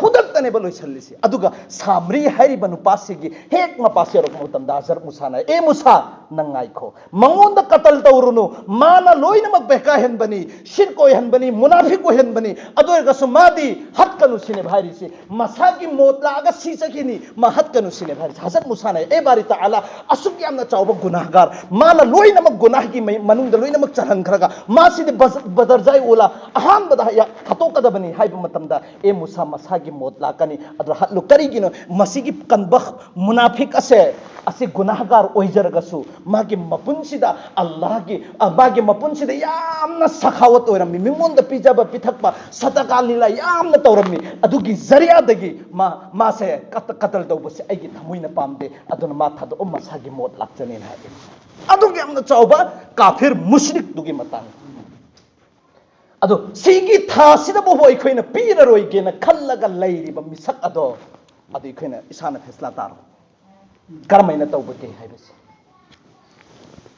ꯈꯨꯗꯛꯇꯅꯦꯕ ꯂꯣꯏꯁꯤꯜꯂꯤꯁꯤ꯫ ꯑꯗꯨꯒ ꯁꯥꯝꯔꯤ ꯍꯥꯏꯔꯤꯕ ꯅꯨꯄꯥꯁꯤꯒꯤ ꯍꯦꯛ ꯃꯄꯥꯁꯤ ꯌꯧꯔꯛꯄ ꯃꯇꯝꯗ ꯍꯖꯔꯠ ꯃꯨꯁꯥꯅ, "ꯑꯦ ꯃꯨꯁꯥ, ꯅꯪ ꯉꯥꯏꯈꯣ, ꯃꯉꯣꯟꯗ ꯀꯇꯜ ꯇꯧꯔꯨꯅꯨ, ꯃꯥꯅ ꯂꯣꯏꯅꯃꯛ ꯕꯦꯀꯥ ꯍꯦꯟꯕꯅꯤ, ꯁꯤꯔꯛ ꯑꯣꯏꯍꯟꯕꯅꯤ, ꯃꯨꯅꯥꯐꯤꯛ ꯑꯣꯏꯍꯟꯕꯅꯤ, ꯑꯗꯨ ꯑꯣꯏꯔꯒꯁꯨ ꯃꯥꯗꯤ ꯍꯠꯀꯅꯨ" ꯁꯤꯅꯦꯕ ꯍꯥꯏꯔꯤꯁꯤ꯫ ꯃꯁꯥꯒꯤ ꯃꯣꯠ ꯂꯥꯛꯑꯒ ꯁꯤꯖꯈꯤꯅꯤ, ꯃꯥ ꯍꯠꯀꯅꯨ ꯁꯤꯅꯦꯕ ꯍꯥꯏꯔꯤꯁꯤ꯫ ꯍꯖꯔꯠ ꯃꯨꯁꯥꯅ, "ꯑꯦ ꯕꯥꯔꯤ ꯇꯥꯂꯥ, ꯑꯁꯨꯛ ꯌꯥꯝꯅ ꯆꯥꯎꯕ ꯒꯨꯅꯥꯍꯒꯥꯔ, ꯃꯥꯅ ꯂꯣꯏꯅꯃꯛ ꯒꯨꯅꯥꯍꯒꯤ ꯃꯩ-, ꯃꯅꯨꯡꯗ ꯂꯣꯏꯅꯃꯛ ꯆꯜꯍꯟꯈ꯭ꯔꯒ ꯃꯥꯁꯤꯗꯤ ꯕꯖ-, ꯕꯗꯔꯖꯥꯏ ꯎꯂꯥ ꯑꯍꯥꯟꯕꯗ ꯍꯌꯥ-, ꯍꯥꯠꯇꯣꯛꯀꯗꯕꯅꯤ" ꯍꯥꯏꯕ ꯃꯇꯝꯗ, "ꯑꯦ ꯃꯨꯁꯥ, ꯃꯁꯥꯒꯤ ꯃꯣꯠ ꯂꯥꯛꯀꯅꯤ, ꯑꯗꯨ ꯍꯠꯂꯨ꯫ ꯀꯔꯤꯒꯤꯅꯣ? ꯃꯁꯤꯒꯤ ꯀꯟꯕ ꯃꯨꯅꯥꯐꯤꯛ ꯑꯁꯦ, ꯑꯁꯤ ꯒꯨꯅꯥꯍꯒꯥꯔ ꯑꯣꯏꯖꯔꯒꯁꯨ ꯃꯥꯒꯤ ꯃꯄꯨꯟꯁꯤꯗ ꯑꯜꯂꯥꯍꯒꯤ, ꯑ, ꯃꯥꯒꯤ ꯃꯄꯨꯟꯁꯤꯗ ꯌꯥꯝꯅ ꯁꯈꯥꯋꯠ ꯑꯣꯏꯔꯝꯃꯤ, ꯃꯤꯉꯣꯟꯗ ꯄꯤꯖꯕ ꯄꯤꯊꯛꯄ, ꯁꯗꯀꯥ ꯂꯤꯂꯥ ꯌꯥꯝꯅ ꯇꯧꯔꯝꯃꯤ, ꯑꯗꯨꯒꯤ ꯖꯔꯤꯌꯥꯗꯒꯤ ꯃꯥ, ꯃꯥꯁꯦ ꯀꯠ-, ꯀꯇꯜ ꯇꯧꯕꯁꯦ ꯑꯩꯒꯤ ꯊꯃꯣꯏꯅ ꯄꯥꯝꯗꯦ, ꯑꯗꯨꯅ ꯃꯥ ꯊꯥꯗꯣꯛꯑꯣ, ꯃꯁꯥꯒꯤ ꯃꯣꯠ ꯂꯥꯛꯆꯅꯦꯅ" ꯍꯥꯏ꯫ ꯑꯗꯨꯒꯤ ꯌꯥꯝꯅ ꯆꯥꯎꯕ ꯀꯥꯐꯤꯔ ꯃꯨꯁ꯭ꯔꯤꯛꯇꯨꯒꯤ ꯃꯇꯥꯡꯗ꯫ ꯑꯗꯣ ꯁꯤꯒꯤ ꯊꯥꯁꯤꯗꯕꯨ ꯑꯩꯈꯣꯏꯅ ꯄꯤꯔꯔꯣꯏꯒꯦꯅ ꯈꯜꯂꯒ ꯂꯩꯔꯤꯕ ꯃꯤꯁꯛ ꯑꯗꯣ, ꯑꯗꯨ ꯑꯩꯈꯣꯏꯅ ꯏꯁꯥꯅ ꯐꯦꯁꯂꯥ ꯇꯥꯔꯣ, ꯀꯔꯝꯍꯥꯏꯅ ꯇꯧꯕꯒꯦ ꯍꯥꯏꯕꯁꯦ꯫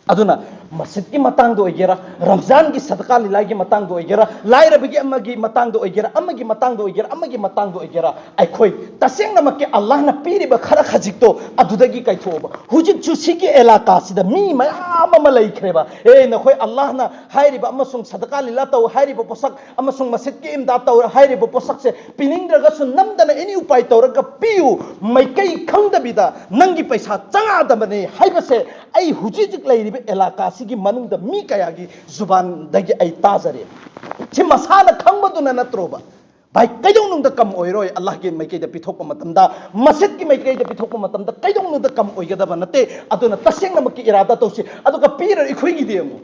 ꯑꯗꯨꯅ ꯃꯁꯖꯤꯗꯀꯤ ꯃꯇꯥꯡꯗ ꯑꯣꯏꯒꯦꯔꯥ, ꯔꯝꯖꯥꯟꯒꯤ ꯁꯗꯀꯥ ꯂꯤꯂꯥꯒꯤ ꯃꯇꯥꯡꯗ ꯑꯣꯏꯒꯦꯔꯥ, ꯂꯥꯏꯔꯕꯒꯤ ꯑꯃꯒꯤ ꯃꯇꯥꯡꯗ ꯑꯣꯏꯒꯦꯔꯥ, ꯑꯃꯒꯤ ꯃꯇꯥꯡꯗ ꯑꯣꯏꯒꯦꯔꯥ, ꯑꯃꯒꯤ ꯃꯇꯥꯡꯗ ꯑꯣꯏꯒꯦꯔꯥ, ꯑꯩꯈꯣꯏ ꯇꯁꯦꯡꯅꯃꯛꯀꯤ ꯑꯜꯂꯥꯍꯅ ꯄꯤꯔꯤꯕ ꯈꯔ ꯈꯖꯤꯛꯇꯣ ꯑꯗꯨꯗꯒꯤ ꯀꯥꯏꯊꯣꯛꯑꯣꯕ꯫ ꯍꯧꯖꯤꯛꯁꯨ ꯁꯤꯒꯤ ꯑꯦꯂꯥꯀꯥꯁꯤꯗ ꯃꯤ ꯃꯌꯥꯝ ꯑꯃ ꯂꯩꯈ꯭ꯔꯦꯕ꯫ ꯑꯦ, ꯅꯈꯣꯏ ꯑꯜꯂꯥꯍꯅ ꯍꯥꯏꯔꯤꯕ ꯑꯃꯁꯨꯡ ꯁꯗꯀꯥ ꯂꯤꯂꯥ ꯇꯧ ꯍꯥꯏꯔꯤꯕ ꯄꯣꯠꯁꯛ ꯑꯃꯁꯨꯡ ꯃꯁꯖꯤꯗꯀꯤ ꯏꯝꯗꯥꯗ ꯇꯧ ꯍꯥꯏꯔꯤꯕ ꯄꯣꯠꯁꯛꯁꯦ ꯄꯤꯅꯤꯡꯗ꯭ꯔꯒꯁꯨ ꯅꯝꯗꯅ ꯑꯦꯅꯤ ꯎꯄꯥꯏ ꯇꯧꯔꯒ ꯄꯤꯌꯨ, ꯃꯥꯏꯀꯩ ꯈꯪꯗꯕꯤꯗ ꯅꯪꯒꯤ ꯄꯩꯁꯥ ꯆꯪꯉꯛꯑꯗꯕꯅꯦ ꯍꯥꯏꯕꯁꯦ ꯑꯩ ꯍꯧꯖꯤꯛ ꯍꯧꯖꯤꯛ ꯂꯩꯔꯤꯕ ꯑꯦꯂꯥꯀꯥꯁꯤꯒꯤ ꯃꯅꯨꯡꯗ ꯃꯤ ꯀꯌꯥꯒꯤ ꯖꯨꯕꯥꯟꯗꯒꯤ ꯑꯩ ꯇꯥꯖꯔꯦ꯫ ꯁꯤ ꯃꯁꯥꯅ ꯈꯪꯕꯗꯨꯅ ꯅꯠꯇ꯭ꯔꯣꯕ? ꯚꯥꯏ, ꯀꯩꯗꯧꯅꯨꯡꯗ ꯀꯝ ꯑꯣꯏꯔꯣꯏ꯫ ꯑꯜꯂꯥꯍꯒꯤ ꯃꯥꯏꯀꯩꯗ ꯄꯤꯊꯣꯛꯄ ꯃꯇꯝꯗ, ꯃꯁꯖꯤꯗꯀꯤ ꯃꯥꯏꯀꯩꯗ ꯄꯤꯊꯣꯛꯄ ꯃꯇꯝꯗ ꯀꯩꯗꯧꯅꯨꯡꯗ ꯀꯝ ꯑꯣꯏꯒꯗꯕ ꯅꯠꯇꯦ꯫ ꯑꯗꯨꯅ ꯇꯁꯦꯡꯅꯃꯛꯀꯤ ꯏꯔꯥꯗ ꯇꯧꯁꯤ꯫ ꯑꯗꯨꯒ ꯄꯤꯔ ꯑꯩꯈꯣꯏꯒꯤꯗꯤ ꯑꯃꯨꯛ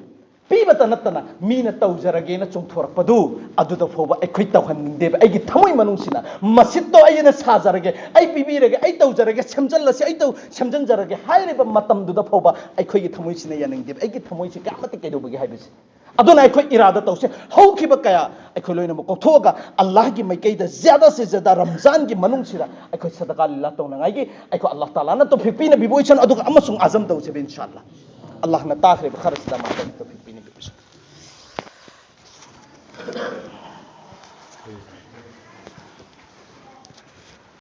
ꯄꯤꯕꯇ ꯅꯠꯇꯅ ꯃꯤꯅ ꯇꯧꯖꯔꯒꯦꯅ ꯆꯣꯡꯊꯣꯔꯛꯄꯗꯨ, ꯑꯗꯨꯗ ꯐꯥꯎꯕ ꯑꯩꯈꯣꯏ ꯇꯧꯍꯟꯅꯤꯡꯗꯦꯕ꯫ ꯑꯩꯒꯤ ꯊꯃꯣꯏ ꯃꯅꯨꯡꯁꯤꯅ, "ꯃꯁꯖꯤꯗꯇꯣ ꯑꯩꯅ ꯁꯥꯖꯔꯒꯦ, ꯑꯩ ꯄꯤꯕꯤꯔꯒꯦ, ꯑꯩ ꯇꯧꯖꯔꯒꯦ, ꯁꯦꯝꯖꯤꯜꯂꯁꯤ, ꯑꯩ ꯇꯧ ꯁꯦꯝꯖꯤꯟꯖꯔꯒꯦ" ꯍꯥꯏꯔꯤꯕ ꯃꯇꯝꯗꯨꯗ ꯐꯥꯎꯕ ꯑꯩꯈꯣꯏꯒꯤ ꯊꯃꯣꯏꯁꯤꯅ ꯌꯥꯅꯤꯡꯗꯦꯕ꯫ ꯑꯩꯒꯤ ꯊꯃꯣꯏꯁꯤ ꯀꯌꯥꯃꯇꯤꯛ ꯀꯩꯗꯧꯕꯒꯤ ꯍꯥꯏꯕꯁꯦ꯫ ꯑꯗꯨꯅ ꯑꯩꯈꯣꯏ ꯏꯔꯥꯗ ꯇꯧꯁꯦ꯫ ꯍꯧꯈꯤꯕ ꯀꯌꯥ ꯑꯩꯈꯣꯏ ꯂꯣꯏꯅꯃꯛ ꯀꯣꯛꯊꯣꯛꯑꯒ ꯑꯜꯂꯥꯍꯒꯤ ꯃꯥꯏꯀꯩꯗ ꯖ꯭ꯌꯥꯗꯥ ꯁꯦ ꯖ꯭ꯌꯥꯗꯥ ꯔꯝꯖꯥꯟꯒꯤ ꯃꯅꯨꯡꯁꯤꯗ ꯑꯩꯈꯣꯏ ꯁꯗꯀꯥ ꯂꯤꯂꯥ ꯇꯧꯅꯉꯥꯏꯒꯤ ꯑꯩꯈꯣꯏ ꯑꯜꯂꯥꯍ ꯇꯥꯂꯥꯅ ꯇꯧꯐꯤꯛ ꯄꯤꯅꯕꯤꯕ ꯑꯣꯏꯁꯅꯨ꯫ ꯑꯗꯨꯒ ꯑꯃꯁꯨꯡ ꯑꯥꯖꯝ ꯇꯧꯁꯦꯕ, ꯏꯟꯁꯥ ꯑꯜꯂꯥꯍ꯫ ꯑꯜꯂꯥꯍꯅ ꯇꯥꯈ꯭ꯔꯤꯕ ꯈꯔꯁꯤꯗ ꯃꯥꯏꯀꯩꯗ ꯇꯧꯐꯤꯛ ꯄꯤꯅꯕꯤꯕ ꯑꯣꯏꯁꯅꯨ꯫